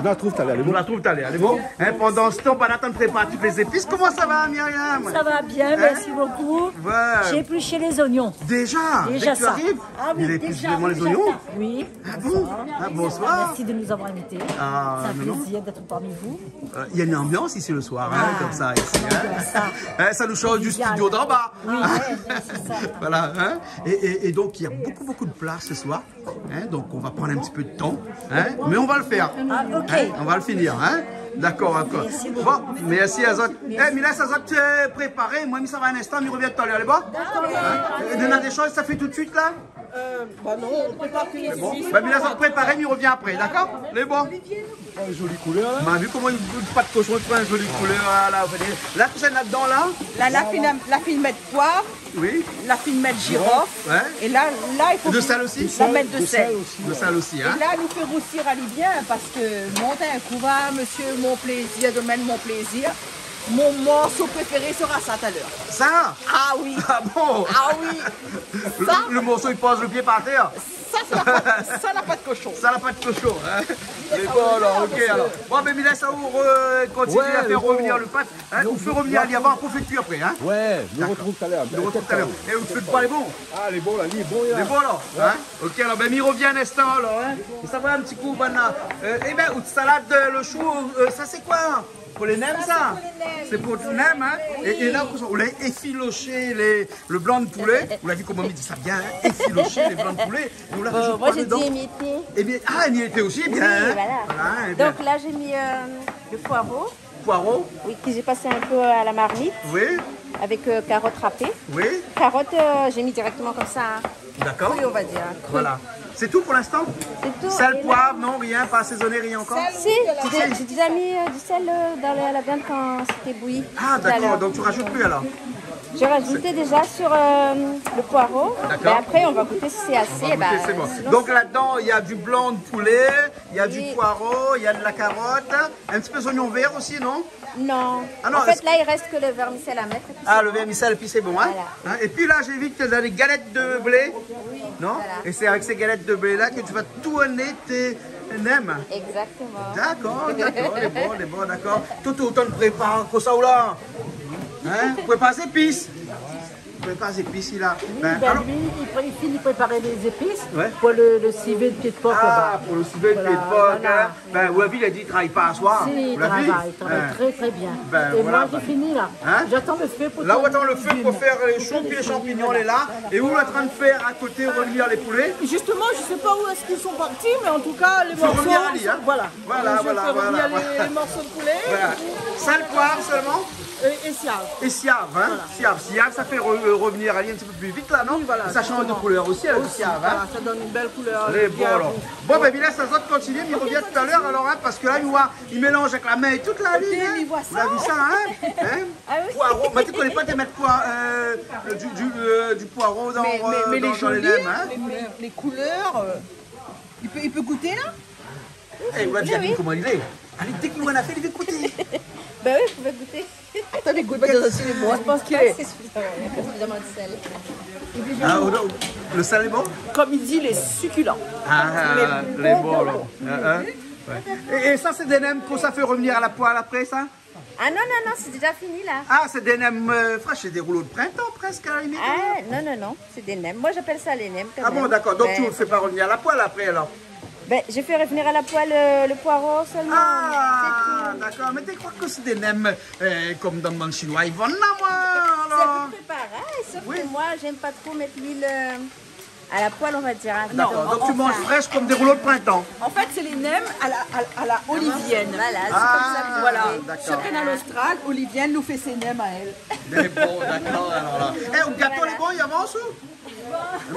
la trouv talèr, lé bon. Nou la trouv talèr, lé bon. Hein, pandan se tan, banna i prépar tout lé zépis. Koman sa va, Myriam ? Ça va bien, merci beaucoup. Hein ? Ouais. J'ai épluché les oignons. Déjà ? Déjà ça. Dès que tu arrives, il épluche vraiment les oignons ? Ah oui, déjà ça. Oui. Ah bon ? Ah, bonsoir. Merci de nous avoir invités. Ah, non, non. C'est un plaisir d'être parmi vous. Euh, il y a une ambiance ici le soir, hein, comme ça, ici, hein. Ah, c'est ça. Hein, ça nous change du studio d'en bas. Convivial. Oui, ouais, ouais, c'est ça. Voilà, hein. Et, et, et donc, il y a beaucoup, beaucoup de plats ce soir. Hein, donc, on va prendre un petit peu de temps, hein, mais on va le faire. Ah, ok. Hein, on va le finir, hein. D'accord, d'accord. Merci beaucoup. Bon, merci azot. Merci. Eh, mi lès azot, euh, préparé. Moi, mi sava in instan, mi revien talèr, lé bon ? D'accord. Hein ? Et néna dé shoz, sa i fé tout de suite, la ? Euh, bah non, on prépare que les épices. Bon, ben, mi lès azot préparé, mi revien apré, d'accord ? Lé bon. Oh, joli koulèr, la. Ma vi koman in, in pat koshon i pran in joli koulèr, la, la, ou koné. La, kosa néna ladan, la ? La, la fine, la fine mèt poiv. Oui. La fine mèt jirof. Jirof, ouais. É la, la, i fo... De sèl osi ? La mèt de sèl. De sèl osi, ouais. De sèl osi, hein. É la, nou fé rousi ali bien, parske mont in kou, va, monsieur, mon plaisir, domin, mon plaisir. Mon morso préféré sera sa talèr. Sa ? Ah oui. Ah bon ? Ah oui. Le, le morso i poz le pié par tèr. Sa, sé la pat, sa, la pat koshon. Sa, la pat koshon, hein. Lé bon, alor, ok, alor. Bon, mé mi lès aou, euh, kontinié a fé revenir le pat, hein. Ouais, lé bon. Ou fé revenir ali avan, apré ou fé kui apré, hein. D'accord. Ouais, nou artrouv talèr. Nou artrouv talèr. É ou fé pa lé bon ? Ah, lé bon, la, lé bon, la. Lé bon, alor, hein. Ok, alor, ben, mi revien in instan, alor, hein. É sa va in ti kou, banna. Euh, eh ben, out salad, euh, le chou, euh, sa, sé koi, hein ? Pou lé nem, sa ? Sa, sé pou lé nem. Sé pou lé nem, hein ? Oui. É, é la, ou la éfilosh lé, le blan de poulé. Ou la vi koman mi di sa bien, hein ? Éfilosh lé blan de poulé. É ou la rajout koi dedan ? Euh, moi, je dis émietté. Eh bien, ah, émietté aussi, bien, hein ? Oui, voilà. Voilà, eh bien. Donc là, j'ai mis, euh, le poireau. Poireau ? Oui, que j'ai passé un peu à la marmite. Oui. Avec, euh, carottes râpées. Oui. Carottes, euh, j'ai mis directement comme ça, hein. D'accord. Cru, on va dire, hein, cru. Voilà. C'est tout pour l'instant ? C'est tout. Sel, poivre, non, rien, pas assaisonné, rien encore ? Si, j'ai, j'ai déjà mis, euh, du sel, euh, dans la, la viande quand c'était bouilli. Ah, d'accord, donc tu rajoutes plus alors ? J'ai rajouté déjà sur, euh, le poireau. D'accord. Mais après, on va goûter si c'est assez. On va goûter, c'est bon. Bah, sinon... Donc là-dedans, il y a du blanc de poulet, il y a du poireau, il y a de la carotte, un petit peu d'oignon vert aussi, non ? Non. Ah non, en fait, là, il reste que le vermicelle à mettre et puis c'est bon. Ah, le vermicelle, puis c'est bon, hein ? Voilà. Hein ? Et puis là, j'ai vu que t'as des galettes de blé, non ? Oui, voilà. Et c'est avec ces galettes de blé-là que tu vas tourner tes nems. Exactement. D'accord, d'accord, lé bon, lé bon, d'accord. Tout, tout, ou tann prépar kosa ou la ? Hein ? Prépar zépis. prépar zépis, li la. Oui, bin, bin, alor, li, li pré-, li fini préparé lé zépis, ouais, pou le, le sivé de pié de por laba. Ah, pou le sivé de pié de por, voilà. Bin, ou la vi, li la di, li travay pa aswar. Si, li travay, li travay trè, trè bien. Bin, voilà. É moin, lé fini la. Hein ? J'attends le feu pour... La ou atann le fé pou fé, euh, sho, pi lé shanpignon lé la. Voilà. É ou lé antrin de fé a koté, revenir lé poulé. Justement, je sais pas où est-ce qu'ils sont partis, mais en tout cas, les morceaux sont, hein. Voilà. Voilà, voilà, voilà. Je fais revenir les, les morceaux de poulet. Voilà. Sèl, poiv solman ? Euh, et siav. É siav, hein ? Voilà. Siav, siav, sa fé re-, euh, revenir ali in ti pé pli vit la, non ? Oui, voilà, exactement. Sa shanj de koulèr osi, le siav, hein ? Voilà, ça donne une belle couleur, bien bon. Lé bon, alor. Bon, bin, Vilas, sa zot i kontinié, mi revien talèr, alor, hein, parske la, mi voi, li mélanz avèk la min é tout la, li, hein ? Ok, mi voi sa. Ou la vi sa, hein ? Hein ? Ah oui. Poiro, moin mi koné pa té mèt poi-, euh, du, du, euh, du poiro dan, euh, dan lé nèm, hein ? Mais, mais, mais les jolies, les, les, les couleurs, euh, il peut, il peut goûter là ? Eh, ou la vi koman li lé. Alé, dé ke nou néna fé, li vé gouté. Bin oui, ou pé gouté. Atann, li gout pa, dan in sèl moman. Je pense qu'il est suffisamment de sel. Ah, oh non, le sel lé bon ? Comme il dit, il est succulent. Ah, lé bon, alor. Hein, hein ? Ouais. É, é sa, sé dé nèm pou sa fé revenir a la poêle apré, sa ? Ah non, non, non, c'est déjà fini là. Ah, sé dé nèm, euh, frèsh, sé dé roulo de printan prèsk, a la limit, alor. Ah, non, non, non, c'est des nems. Moi, j'appelle ça les nems quand même. Ah bon, d'accord. Donc, tu fais pas revenir à la poêle après, alors ? Ben, je fais revenir à la poêle, euh, le poireau seulement, c'est tout. Ah, d'accord. Mé té kroi ke sé dé nèm, euh, konm dan le monn shinoi i vann la, moin, alor. C'est à peu près pareil, sauf que moi, j'aime pas trop mettre l'huile, euh, à la poêle, on va dire, hein. D'accord, donc tu manges fraîche comme des rouleaux de printemps. En fait, c'est les nems à la, à, à la olivienne. Voilà, c'est comme ça que je fais. Ah, d'accord. Sur Kanal Austral, Olivienne nous fait ses nems à elle. Mé bon, dakor, alor la. Eh, le gato lé bon, i avans ou ?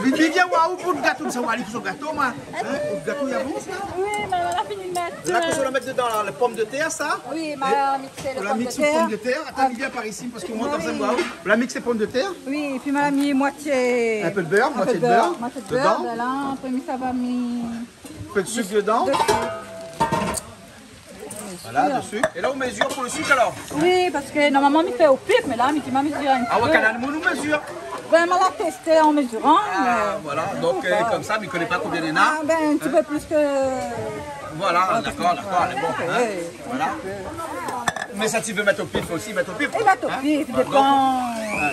Vit, vit, vien oir ou pou le gato, sa va alé pou son gato, moin. Hein ? Le gato, i avans la ? Oui, mé la fini de mèt, euh, la, kosa ou la mèt dedan la, le pomdetèr, sa ? Oui, ma la mixé le pomdetèr. Ou la mix le pomdetèr. Atann, vien par isi, parske moin, konmsa, mi voi. Ou la mix le pomdetèr ? Oui, épi ma la mi moitié. Un peu de beurre, moitié de beurre, moitié de beurre dedan. Voilà, apré mi sa va mi... Un peu de sucre dedans. Voilà, de sucre. Et là, on mesure pour le sucre, alors ? Oui, parske normalman mi fé o pif, mé la mi di ma mezir in ti pé. Ah ouais, kanal moun ou mezir ? Ben, ma la tèsté an meziran, mé... Ah, voilà. Donc, euh, konmsa, mi koné pa konbien néna. Ah, ben, in ti pé plis ke... Voilà, dakor, dakor, lé bon, hein. Oui. Voilà. Mé sa, ti vé mèt o pif osi, mèt o pif. É mèt o pif, i dépan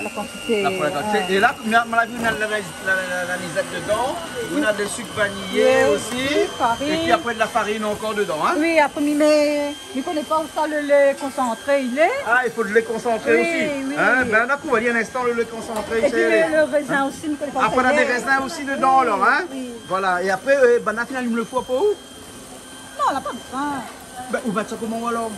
la kantité. La poêle à côté. É la, ma la vi, néna la, la, la, la noisette dedan, néna de suk vaniyé osi, oui, farine. Épi apré, de la farine ankor dedan, hein. Oui, apré, mi mèt, mi koné pa ousa le lé konsantré i lé. Ah, il faut de lait concentré aussi. Oui, oui. Hein, ben, nou va trouv ali in instan, le lait concentré. Épi le, le rézin osi, mi koné pa ousa i lé. Apré, néna dé rézin osi dedan, alor, hein. Oui, oui. Voilà, é apré, euh, ben, la fini alim le four pou ou ? Non, la pa bezoin. Ben, ou mèt sa koman, alor ?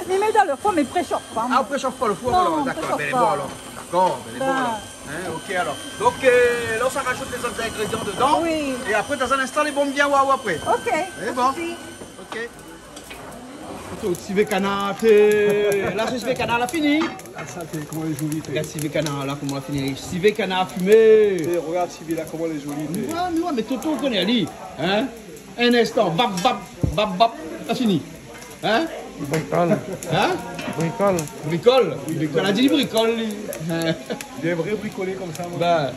Mi mèt dan le four, mé mi préshof pa, moin. Ah, ou préshof pa le four, alor ? Non, mi préshof pa. Dakor, ben, lé bon, alor. Dakor, ben, lé bon, alor. Hein, ok, alor. Donc, euh, là, on rajoute les autres ingrédients dedans. Oui. Et après, dans un instant, lé bon, vien oir apré. Ok, pas de souci. Lé bon. Ok. Atann, sivé kanar, té. La, sivé kanar la fini. Ah, sa, té, koman lé zoli, té. Gard sivé kanar la, koman la fini. Sivé kanar fimé. Té, regard sivé la, koman lé zoli, té. Ouais, mé ouais, mé Toto i koné ali, hein. In instan, bap, bap, bap, bap, la fini. Hein ? Bricole. Hein ? Bricole. Bricole. Bricole. La di bricole, li. Hein ? Dé vré bricolé konmsa, moin. Ben,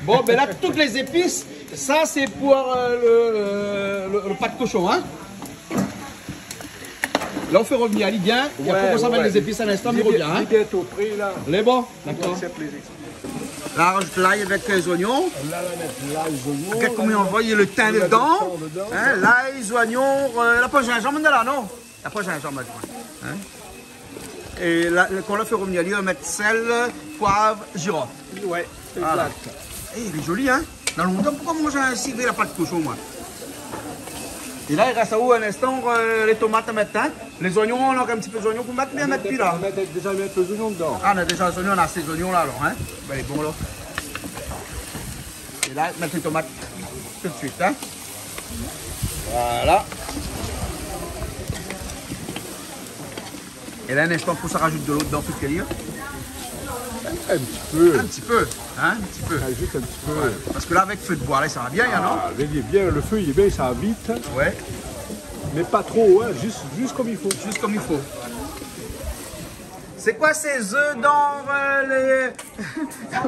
bon, ben la, toutes les épices, ça, c'est pour, euh, le, le, le, le pas de cochon, hein ? Là, on fait revenir ali bien. Et après, on conserve les épices un instant, mi revien, hein. Li lé bientôt pré, la. Lé bon ? Dakor. Sa plézir. La, rajout lay avèk, euh, zoignon. La, la, mèt lay, zoignon. Gard koman i anvoy le tin dedan. Hein, lay, zoignon, euh, la poin zinzanm la, non ? La poin zinzanm la, hein ? É la, le, kan la fé revenir, li va mèt sèl, poiv, zirof. Ouais, exact. Voilà. Eh, lé zoli, hein ? Na lontan, poukoi moin la manz in sivé la pat koshon, moin ? É la, i rès aou in instan, euh, lé tomat a mèt, hein ? Lé zoignon, nou na in ti pé zoignon pou mèt, mé i mèt pi la. Nou la mèt, déza mèt lé zoignon dedan. Ah, nou na déza zoignon, nou na sé zoignon la, alor, hein ? Ben, lé bon, la. É la, mèt lé tomat tout de suite, hein ? Voilà. É la, in instan, pou sa rajout dolo dedan, tout ké li, hein ? In ti pé. In ti pé, hein, in ti pé. Ah, zis in ti pé. Ouais. Parske la, avèk fé d'boi la, sa va bien, non ? Ah, lé bien, le fé lé bien, sa va vit. Ouais. Mé pa tro, hein, zis, zis konm i fo. Zis konm i fo. C'est quoi ces œufs dans, euh, les...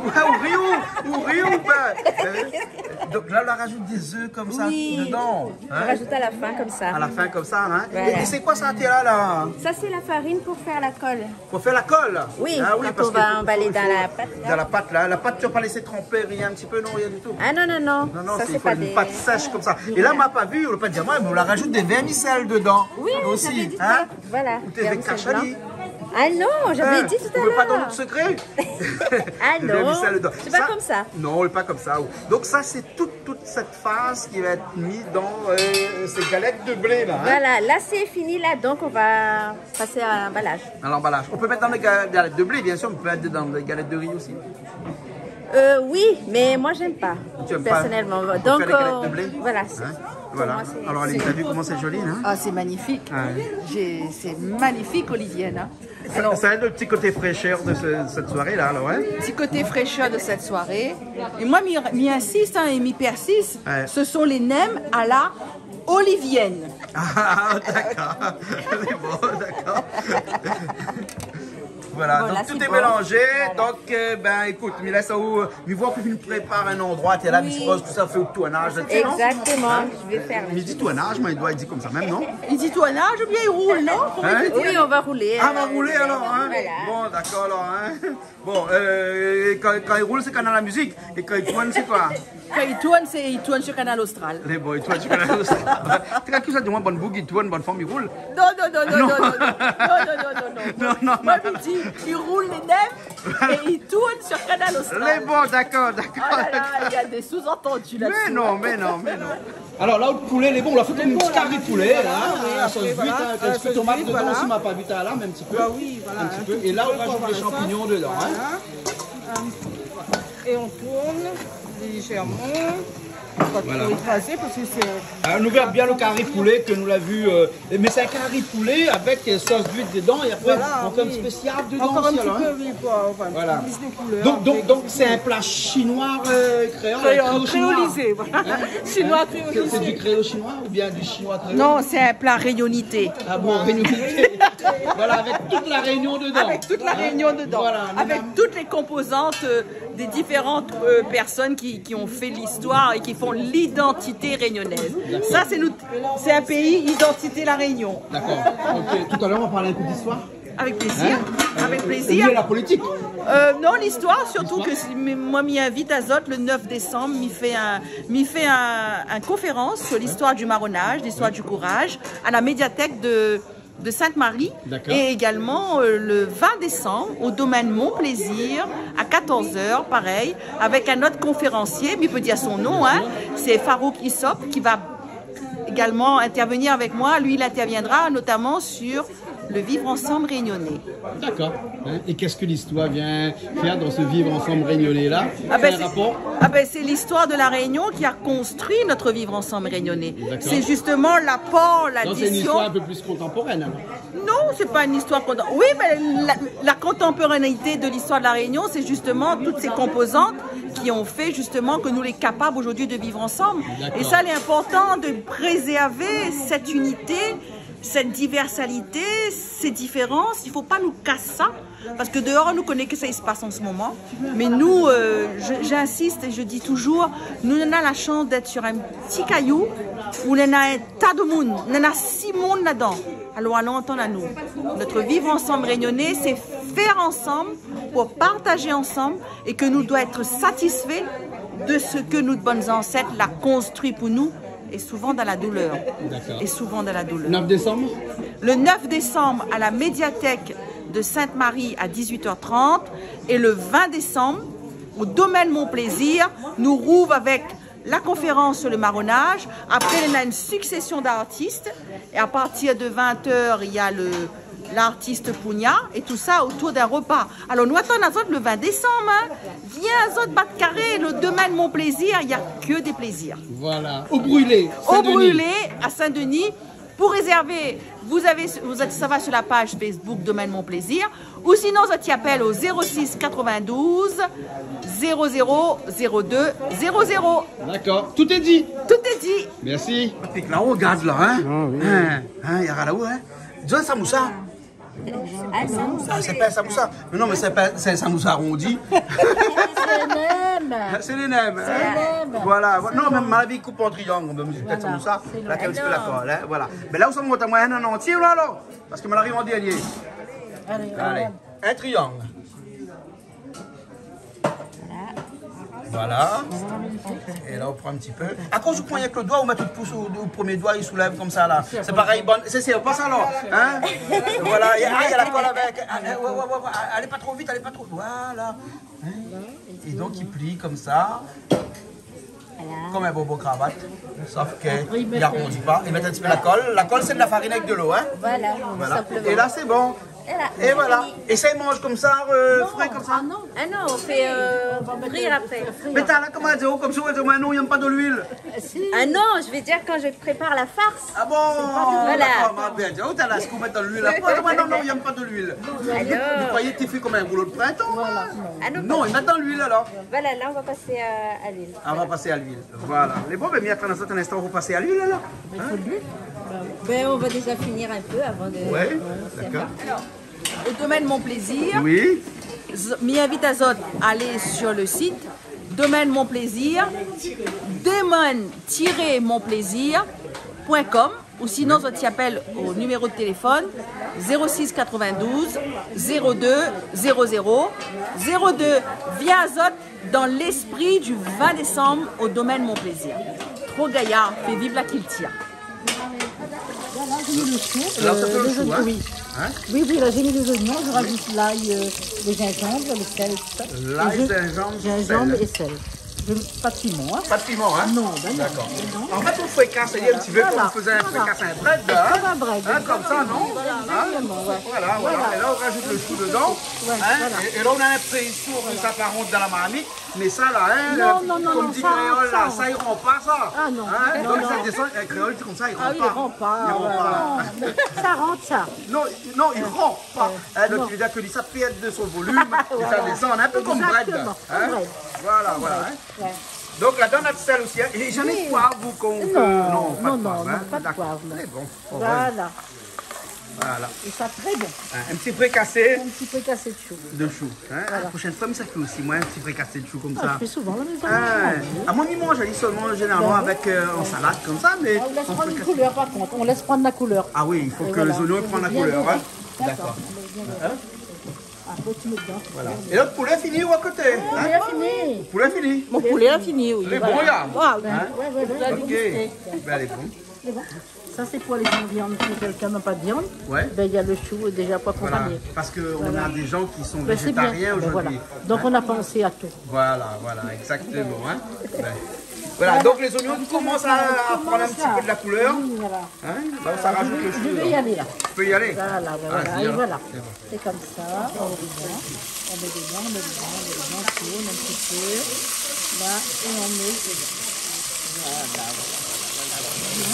Ouais, ou ri ou, ou ri ou pas, hein ? Donc là, on rajoute des œufs comme ça dedans, hein ? Oui, on rajoute à la fin comme ça. À la fin comme ça, hein ? Voilà. Et, et c'est quoi ça, là, là ? Ça, c'est la farine pour faire la colle. Pour faire la colle ? Oui, ah oui, quand parce on va emballer dans la pâte, là. Dans la pâte, là. La pâte, tu vas pas laisser tremper, rien du tout, non, rien du tout. Ah non, non, non. Non, non, ça, c'est une pâte sèche comme ça. Et là, on m'a pas vu, on l'a pas dit à moi, mais on la rajoute des vermicelles dedans aussi, hein ? Oui, j'avais dit ça. Voilà, vermicelle blanche. Ou t'es avec Cachali. Ah non, j'avais dit tout à l'heure. Hein, on veut pas dans notre secret. Ah non, c'est pas comme ça. Non, pas comme ça. Donc ça, c'est toute, toute cette farce qui va être mise dans, euh, ces galettes de blé, là, hein. Voilà, là, c'est fini, là, donc on va passer à l'emballage. À l'emballage. On peut mettre dans les ga-, galettes de blé, bien sûr, on peut mettre dans les galettes de riz aussi. Euh, oui, mais moi, j'aime pas, personnellement. Tu aimes pas ? Faut faire les galettes de blé ? Donc, euh, voilà, c'est, pour moi, c'est... Hein ? Voilà. Alors, Aline, t'as vu comment c'est joli, hein ? Ah, c'est magnifique. Ouais. J'ai, c'est magnifique, Olivienne, hein. Alors, ça, ça va être le petit côté fraîcheur de ce, cette soirée-là, alors, hein ? Petit côté fraîcheur de cette soirée. Et moi, mi, mi insiste, hein, et mi persiste, ouais, ce sont les nems à la olivienne. Ah, d'accord. Bon, d'accord. Voilà, donc tout est mélangé. Voilà, c'est bon. Voilà. Donc, euh, ben, écoute, mi lès aou, euh, mi voi ke ou prépar in landroi, t'es là, mi sipoz ke ou sa fé out tournaz la-dsi, non ? Exactement, hein ? Je vais faire la... Mi di tournaz, mé i doi dir konmsa mèm, non ? I di tournaz oubien i roul, non ? Hein ? Oui, on va rouler, euh, on va rouler alors, hein ? Voilà. Bon, d'accord alors, hein ? Bon, euh, kan, kan i roul, sé Kanal Amuzik. É kan i tourn, sé koi ? Kan i tourn, sé, i tourn sur Kanal Austral. Lé bon, i tourn sur Kanal Austral. Té la ki sa di amoin, bann boug i tourn, bann fanm i roul ? Non, non, non, non, non, non. Non, non, non, non. Moin, mi di, i roul lé nem é i tourn sur Kanal Austral. Lé bon, dakor, dakor. Oh là là, il y a des sous-entendus là-dessous. Mé non, mé non, mé non. Alor la, out poulé lé bon, ou la fé konm in ti kari poulé, hein, la, oui, a la sos vit, hein, a la sos vit, voilà. Èske tomat dedan osi, ma pa vi talèr, mé in ti pé. Bah oui, voilà, in ti pé. In ti pé. É la, ou rajout lé shanpignon dedan, hein. Voilà. Euh, et on tourne légèrement. Voilà. Pas trop écrasé parce que c'est... Ah, nou vèr bien le kari poulé ke nou la vu, euh, mé sé in kari poulé avèk, euh, sos vit dedan é apré, voilà, on fé in ti pé siav dedan osi, alor, hein. Encore un petit peu, oui, pour avoir plus de couleur. Voilà. Donc, donc, donc, c'est un plat chinois, euh, créole, créolisé, voilà. Chinois créolisé. Hein ? C'est, c'est du créole chinois ou bien du chinois créole ? Non, c'est un plat réunionité. Ah bon, réunionité. Voilà, avec toute la Réunion dedans. Avec toute la Réunion dedans. Hein ? Voilà, avec toutes les composantes, euh, des différentes, euh, personnes qui, qui ont fait l'histoire et qui font l'identité réunionnaise. D'accord. Ça, c'est notre, c'est un pays, identité La Réunion. D'accord. Ok. Tout à l'heure, on va parler un peu d'histoire. Avec plaisir. Hein ? Avec plaisir. Lié à la politique. Euh, non, l'histoire, surtout que si, mi, moin, mi invit azot le neuf décembre, mi fé in, mi fé in, in conférence sur l'histoire du marronnage, l'histoire du courage, à la médiathèque de, de Sainte-Marie. D'accord. Et également, euh, le vingt décembre, au domaine Mon Plaisir, à quatorze heures, pareil, avec un autre conférencier, mi pé dir son nom, hein, c'est Farouk Issop, qui va également intervenir avec moi. Lui, il interviendra notamment sur le vivre ensemble réunionnais. D'accord. Hein, et qu'est-ce que l'histoire vient faire dans ce vivre ensemble réunionnais-là ? Ah ben, c'est, ah ben, c'est l'histoire de La Réunion qui a construit notre vivre ensemble réunionnais. D'accord. C'est justement l'apport, l'addition. Donc, c'est une histoire un peu plus contemporaine, alors. Non, c'est pas une histoire contem-, oui, mais la, la contemporanéité de l'histoire de La Réunion, c'est justement toutes ces composantes qui ont fait justement que nous les capables aujourd'hui de vivre ensemble. D'accord. Et ça, il est important de préserver cette unité, cette diversalité, ces différences. Il faut pas nous casser ça, parce que dehors, nou koné ke sa i spas en ce moment. Mais nous, euh, je, j'insiste et je dis toujours, nou néna la chance d'être sur un petit caillou où néna un tas de moun, néna six mondes là-dedans. Alors, alon antann anou. Notre vivre ensemble réunionnais, c'est faire ensemble pour partager ensemble et que nous devons être satisfaits de ce que nos bonnes ancêtres la construit pour nous, et souvent dans la douleur. D'accord. Et souvent dans la douleur. Neuf décembre ? Le neuf décembre, à la médiathèque de Sainte-Marie à dix-huit heures trente, et le vingt décembre, au domaine Mon Plaisir, nou rouv avec la conférence sur le marronnage. Après, on a une succession d'artistes. Et à partir de vingt heures, il y a le, l'artiste Pounia. Et tout ça autour d'un repas. Alors, nou atann azot le vingt décembre, hein. Vien azot bat karé, le domaine Mon Plaisir, il y a que des plaisirs. Voilà. Au Brûlé, Saint-Denis. Au Brûlé, à Saint-Denis. Pour réserver, vous avez, vous êtes, ça va sur la page Facebook Domaine Mon Plaisir. Ou sinon, zot i apèl au zéro six quatre-vingt-douze zéro zéro zéro deux zéro zéro. D'accord, tout est dit. Tout est dit. Merci. Patrick, là, on regarde là, hein ? Ah oui. Hein, hein, i lé la-o, hein ? John Samoussa. Ah non. Ah, sé pa in samoussa. Mé non, mé sé pa, sé in samoussa arondi. Sé lé mèm. Sé lé mèm, hein. Sé lé mèm. Voilà. Non, mé ma la vi koup an triang, mé sé pétèt samoussa. Voilà, sé lé mèm. La, kèl ti pé la kol, hein, voilà. Mé la, ou sa mont amoin in antié, la, alor. Parske ma la ariv an dernié. Alé, alé. In triang. Voilà. É la, ou pran in ti pé. Akoz ou pran avèk lo doi, ou mèt out pous o, o promié doi, i soulèv konmsa, la. Sé parèy, bon, sé, sé pa sa, alor. Hein ? Voilà, é, ah, néna la kol avèk. Ah, ouais, ouais, ouais, ouais. Alé pa tro vit, alé pa tro. Voilà. Hein ? É donk, i pli konmsa. Voilà. Konm in bonbon kravat, sof ke i arondi pa. Apré, i mèt in ti pé la kol. La kol, sé de la farine avèk de lo, hein ? Voilà, tout sinploman. É la, sé bon. É voilà. É sa, i manz konmsa, euh, fré konmsa ? Non. Ah non, on fait, euh, frire après. Mé talèr la, koman i di, oh, konmsa, ou va di, ouais, non, i yèm pa de luil. Ah non, je vais dire quand je prépare la farce. Ah bon ? Voilà. Dakor, ma bien di, oh, talèr la, sak ou mèt dan luil la. Ouais, ouais, non, non, i yèm pa de luil. Alor. Mi kroiyé té i fé konm in roulo de printan. Voilà. Ah non, non, i mèt dan luil, alor. Voilà, là, on va passer à, à l'huile. Ah, on va passer à l'huile. Voilà. Lé bon, ben, mi atann azot in instan, ou va pas à l'huile, alor. Hein ? Ben, on va déjà finir un peu avant de, ouais, d'accord. Alors, au Domaine Mon Plaisir, oui, mi invit azot à aller sur le site Domaine Mon Plaisir, domaine tiret mon plaisir point com. Ou sinon, zot i apèl o niméro de téléfone zéro six quatre-vingt-douze zéro deux zéro zéro zéro deux. Vien azot dan léspri du vingt décembre au Domaine Mon Plaisir. Tro gayar, fé viv la kiltir. Voilà, j'ai mis le chou, là, ça fait le chou, hein ? Oui. Hein ? Oui, oui, là, j'ai mis les oignons, je rajoute l'ail, euh, le gingembre, le sel, tout ça. L'ail, gingembre, sel. Gingembre et sel. Je, pas de piment, hein ? Pas de piment, hein ? Non, ben non. D'accord. En fait, on fricasse, c'est un petit peu comme on faisait un fricasse, un brède, là, hein ? Comme un brède. Hein, comme ça, non ? Voilà, exactement, ouais. Voilà, voilà. Et là, on rajoute le chou dedans, hein ? Ouais, voilà. Et, et là, on a l'impression que ça part rentrer dans la marmite, mais ça, là, hein, comme dit Créole, là, ça, ça ira pas, ça. Ah non, non, non. Hein ? Donc, ça descend, un Créole, c'est comme ça, il rentre pas. Ah oui, il rentre pas, ouais, ouais. Il rentre pas. Non, ça rentre, ça. Non, non, il rentre pas. Hein, donc, il veut dire que ça perd de son volume, et ça descend, un peu comme brède, hein ? Voilà. Exactement, comme brède. Voilà, voilà, hein. Ouais. Donc, la dame a de sel aussi, hein. Et jamais de poivre ou qu'on, non, non, pas de poivre, hein. D'accord. Très bon. Voilà. Voilà. Et ça, très bon. Hein, un petit fricassé. Un petit fricassé de chou. De chou, hein. Voilà. La prochaine fois, mi sa fé osi, moin, in ti frikasé de shou konmsa. Ah, je fais souvent la maison. Ah, oui. Ah, moin, mi manz ali solman, zénéralman, avèk, euh, an salad konmsa, mé an frikasé. Ah, on laisse prendre une couleur, par contre. On laisse prendre la couleur. Ah oui, il faut que les oignons prennent la couleur, hein. Et voilà. D'accord. D'accord. Hein ? Après, tu mets dedans. Voilà. Et l'autre poulet fini ou à côté, hein ? Poulet fini. Poulet fini. Mon poulet la fini, oui, voilà. Lé bon, la. Ah, oui. Hein ? Ouais, ouais, ouais. Ok. Ben, lé bon. Lé bon. Ça, c'est pour les gens viande, si quelqu'un n'a pas de viande, ben, il y a le chou déjà pour accompagner. Voilà. Parce que on a des gens qui sont végétariens aujourd'hui. Ben, c'est bien. Ben, voilà. Donc, on a pensé à tout. Voilà, voilà, exactement, hein. Ben, voilà, donc les oignons commencent à prendre un petit peu de la couleur. Oui, voilà. Hein ? Là, on rajoute le chou dedans. Je vais y aller, là. Tu peux y aller ? Voilà, voilà. Ah, voilà. Et voilà. C'est bon. C'est comme ça, on met dedans, on met dedans, on met dedans, on met dedans, on tourne un petit peu. Là, et on met dedans. Voilà, voilà, voilà, voilà.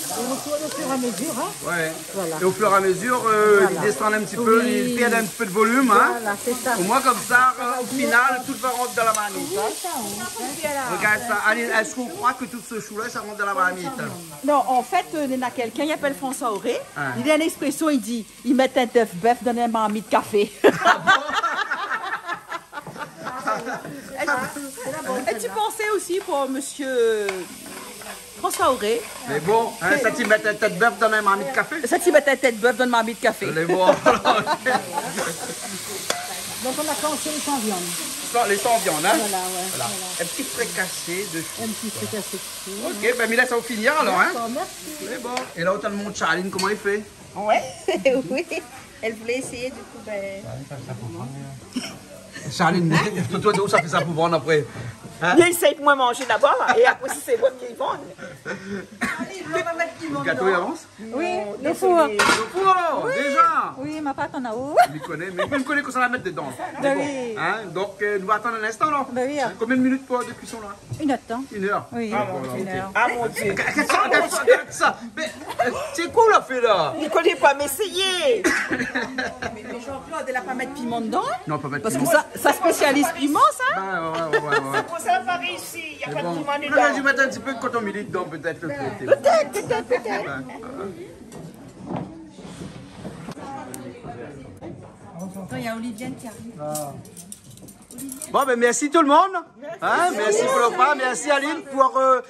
Et on tourne au fur et à mesure, hein ? Ouais. Voilà. Et au fur et à mesure, euh, il descend un petit peu, il perd un petit peu de volume, hein. Voilà, c'est ça. Au moins, comme ça, euh, au final, tout va rentrer dans la marmite, hein. Oui, ça, on fait. Regarde ça. Allez, est-ce qu'on croit que tout ce chou-là, ça rentre dans la marmite ? Non, an fèt, euh, néna kèlkin i apèl François Auré. Ah. Li néna in éksprésyon, li di, i mèt in tèt bèf dan in marmit kafé. Ah bon ? Et, et tu pensais aussi pour monsieur François Auré. Mé bon, hein, sa ti mèt in tèt bèf dan in marmit kafé. Sa ti mèt in tèt bèf dan in marmit kafé. Lé bon. Donc on a pensé les sans viande. Sans, les sans viande, hein ? Voilà, ouais, voilà. Un petit fricassé de chou. Un petit fricassé de chou. Ok, ben, mi lès aou fini alor, hein ? D'accord, merci. Lé bon. É la, ou tann mon Charline, koman i fé ? Ouais, oui. Elle voulait essayer, du coup, ben. Charline, sa fé sa pou vann apré. Hein ? Li éséy pou moin manzé daba, é apré, si sé bon, li vann. Lo gato i avans ? Oui, lo four. Lo four, déza. Oui, ma pa atann aou. Mi koné, mé mi koné kosa la mèt dedan. Bin oui. Donk, nou va atann in instan, la. Bin oui. Konbien de minit pou, de kuison, la ? Une heure de temps. Une heure. Oui, une heure. Ah, mon Dieu. Gard sa, gard sa, gard sa. Mé, sé koi la fé la ? Mi koné pa, mé éséyé. Mé Jean-Claude, èl la pa mèt piman dedan ? Non, pa mèt piman. Parske sa, sa spésialis piman, sa. Bin ouais, ouais, ouais. Sé pou sa la pa réisi. Na pa de piman dedan. Mé bon, nou va mèt in ti pé de koton mili dedan, pétèt, lo krété. Pétèt, pétèt, pétèt. Ouais, ouais. Atann, na Olivienne ki ariv. Bon, bin, mèrsi tout le monde. Mèrsi pou lo pa, mèrsi Aline pou, euh,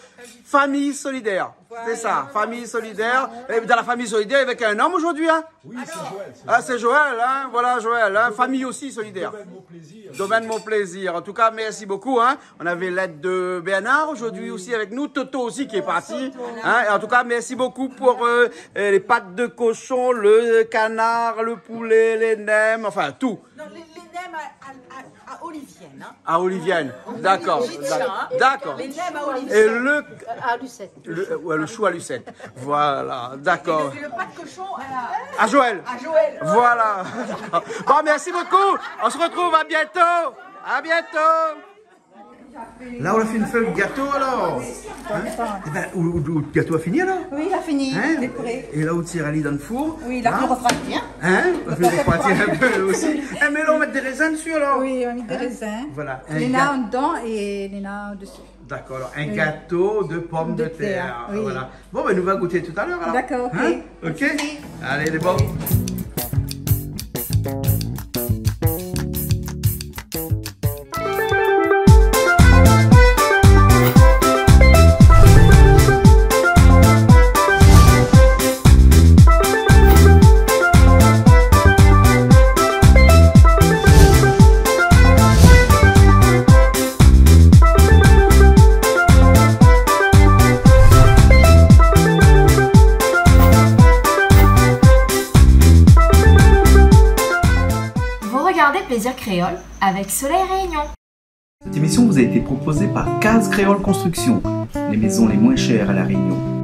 Famille Solidaire. Sé sa, Famille Solidaire. É dan la Famille Solidaire, avèk in om zordi, in ? Oui, sé Joël, sé Joël. Ah, sé Joël, in ? Voilà, Joël, in ? Famille aussi solidaire. Domaine Mon Plaisir. Domaine Mon Plaisir. En tout cas, merci beaucoup, hein. On avait l'aide de Bernard aujourd'hui aussi avec nous. Toto aussi qui est parti, hein. Et en tout cas, merci beaucoup pour, euh, euh, les pattes de cochon, le canard, le poulet, les nems, enfin tout. Non, les, les nems à, à, à, à Olivienne, hein. À Olivienne, d'accord. J'ai dit ça, hein. D'accord. Les nems à Olivienne. Et le, euh, à Lucette. Le, euh, ouais, le chou à Lucette. Voilà, d'accord. Et le, et le pas de cochon à la, à Joël. À Joël. Voilà. Bon, merci beaucoup. On se retrouve à bientôt. À bientôt. La, ou la fine fé lo gato, alor ? In ? Ében, ou, ou, ou lo gato la fini, alor ? Oui, la fini, lé pré. É la, ou tir ali dan lo four. Oui, la fini refroidi, in ? In ? La fini refroidi in pé osi. É, mé la, ou mèt dé rézin dési, alor. Oui, ou mèt dé rézin. Voilà. Néna andan é néna dési. D'accord, alors, un gâteau de pommes de terre. De terre, oui. Voilà. Bon, ben, nou va gout talèr, alor. D'accord, ok. In ? Ok. Pas de souci. Alé, lé bon. Vous regardez Plaisir Créole avec Soleil Réunion. Cette émission vous a été proposée par Case Créole Construction, les maisons les moins chères à La Réunion.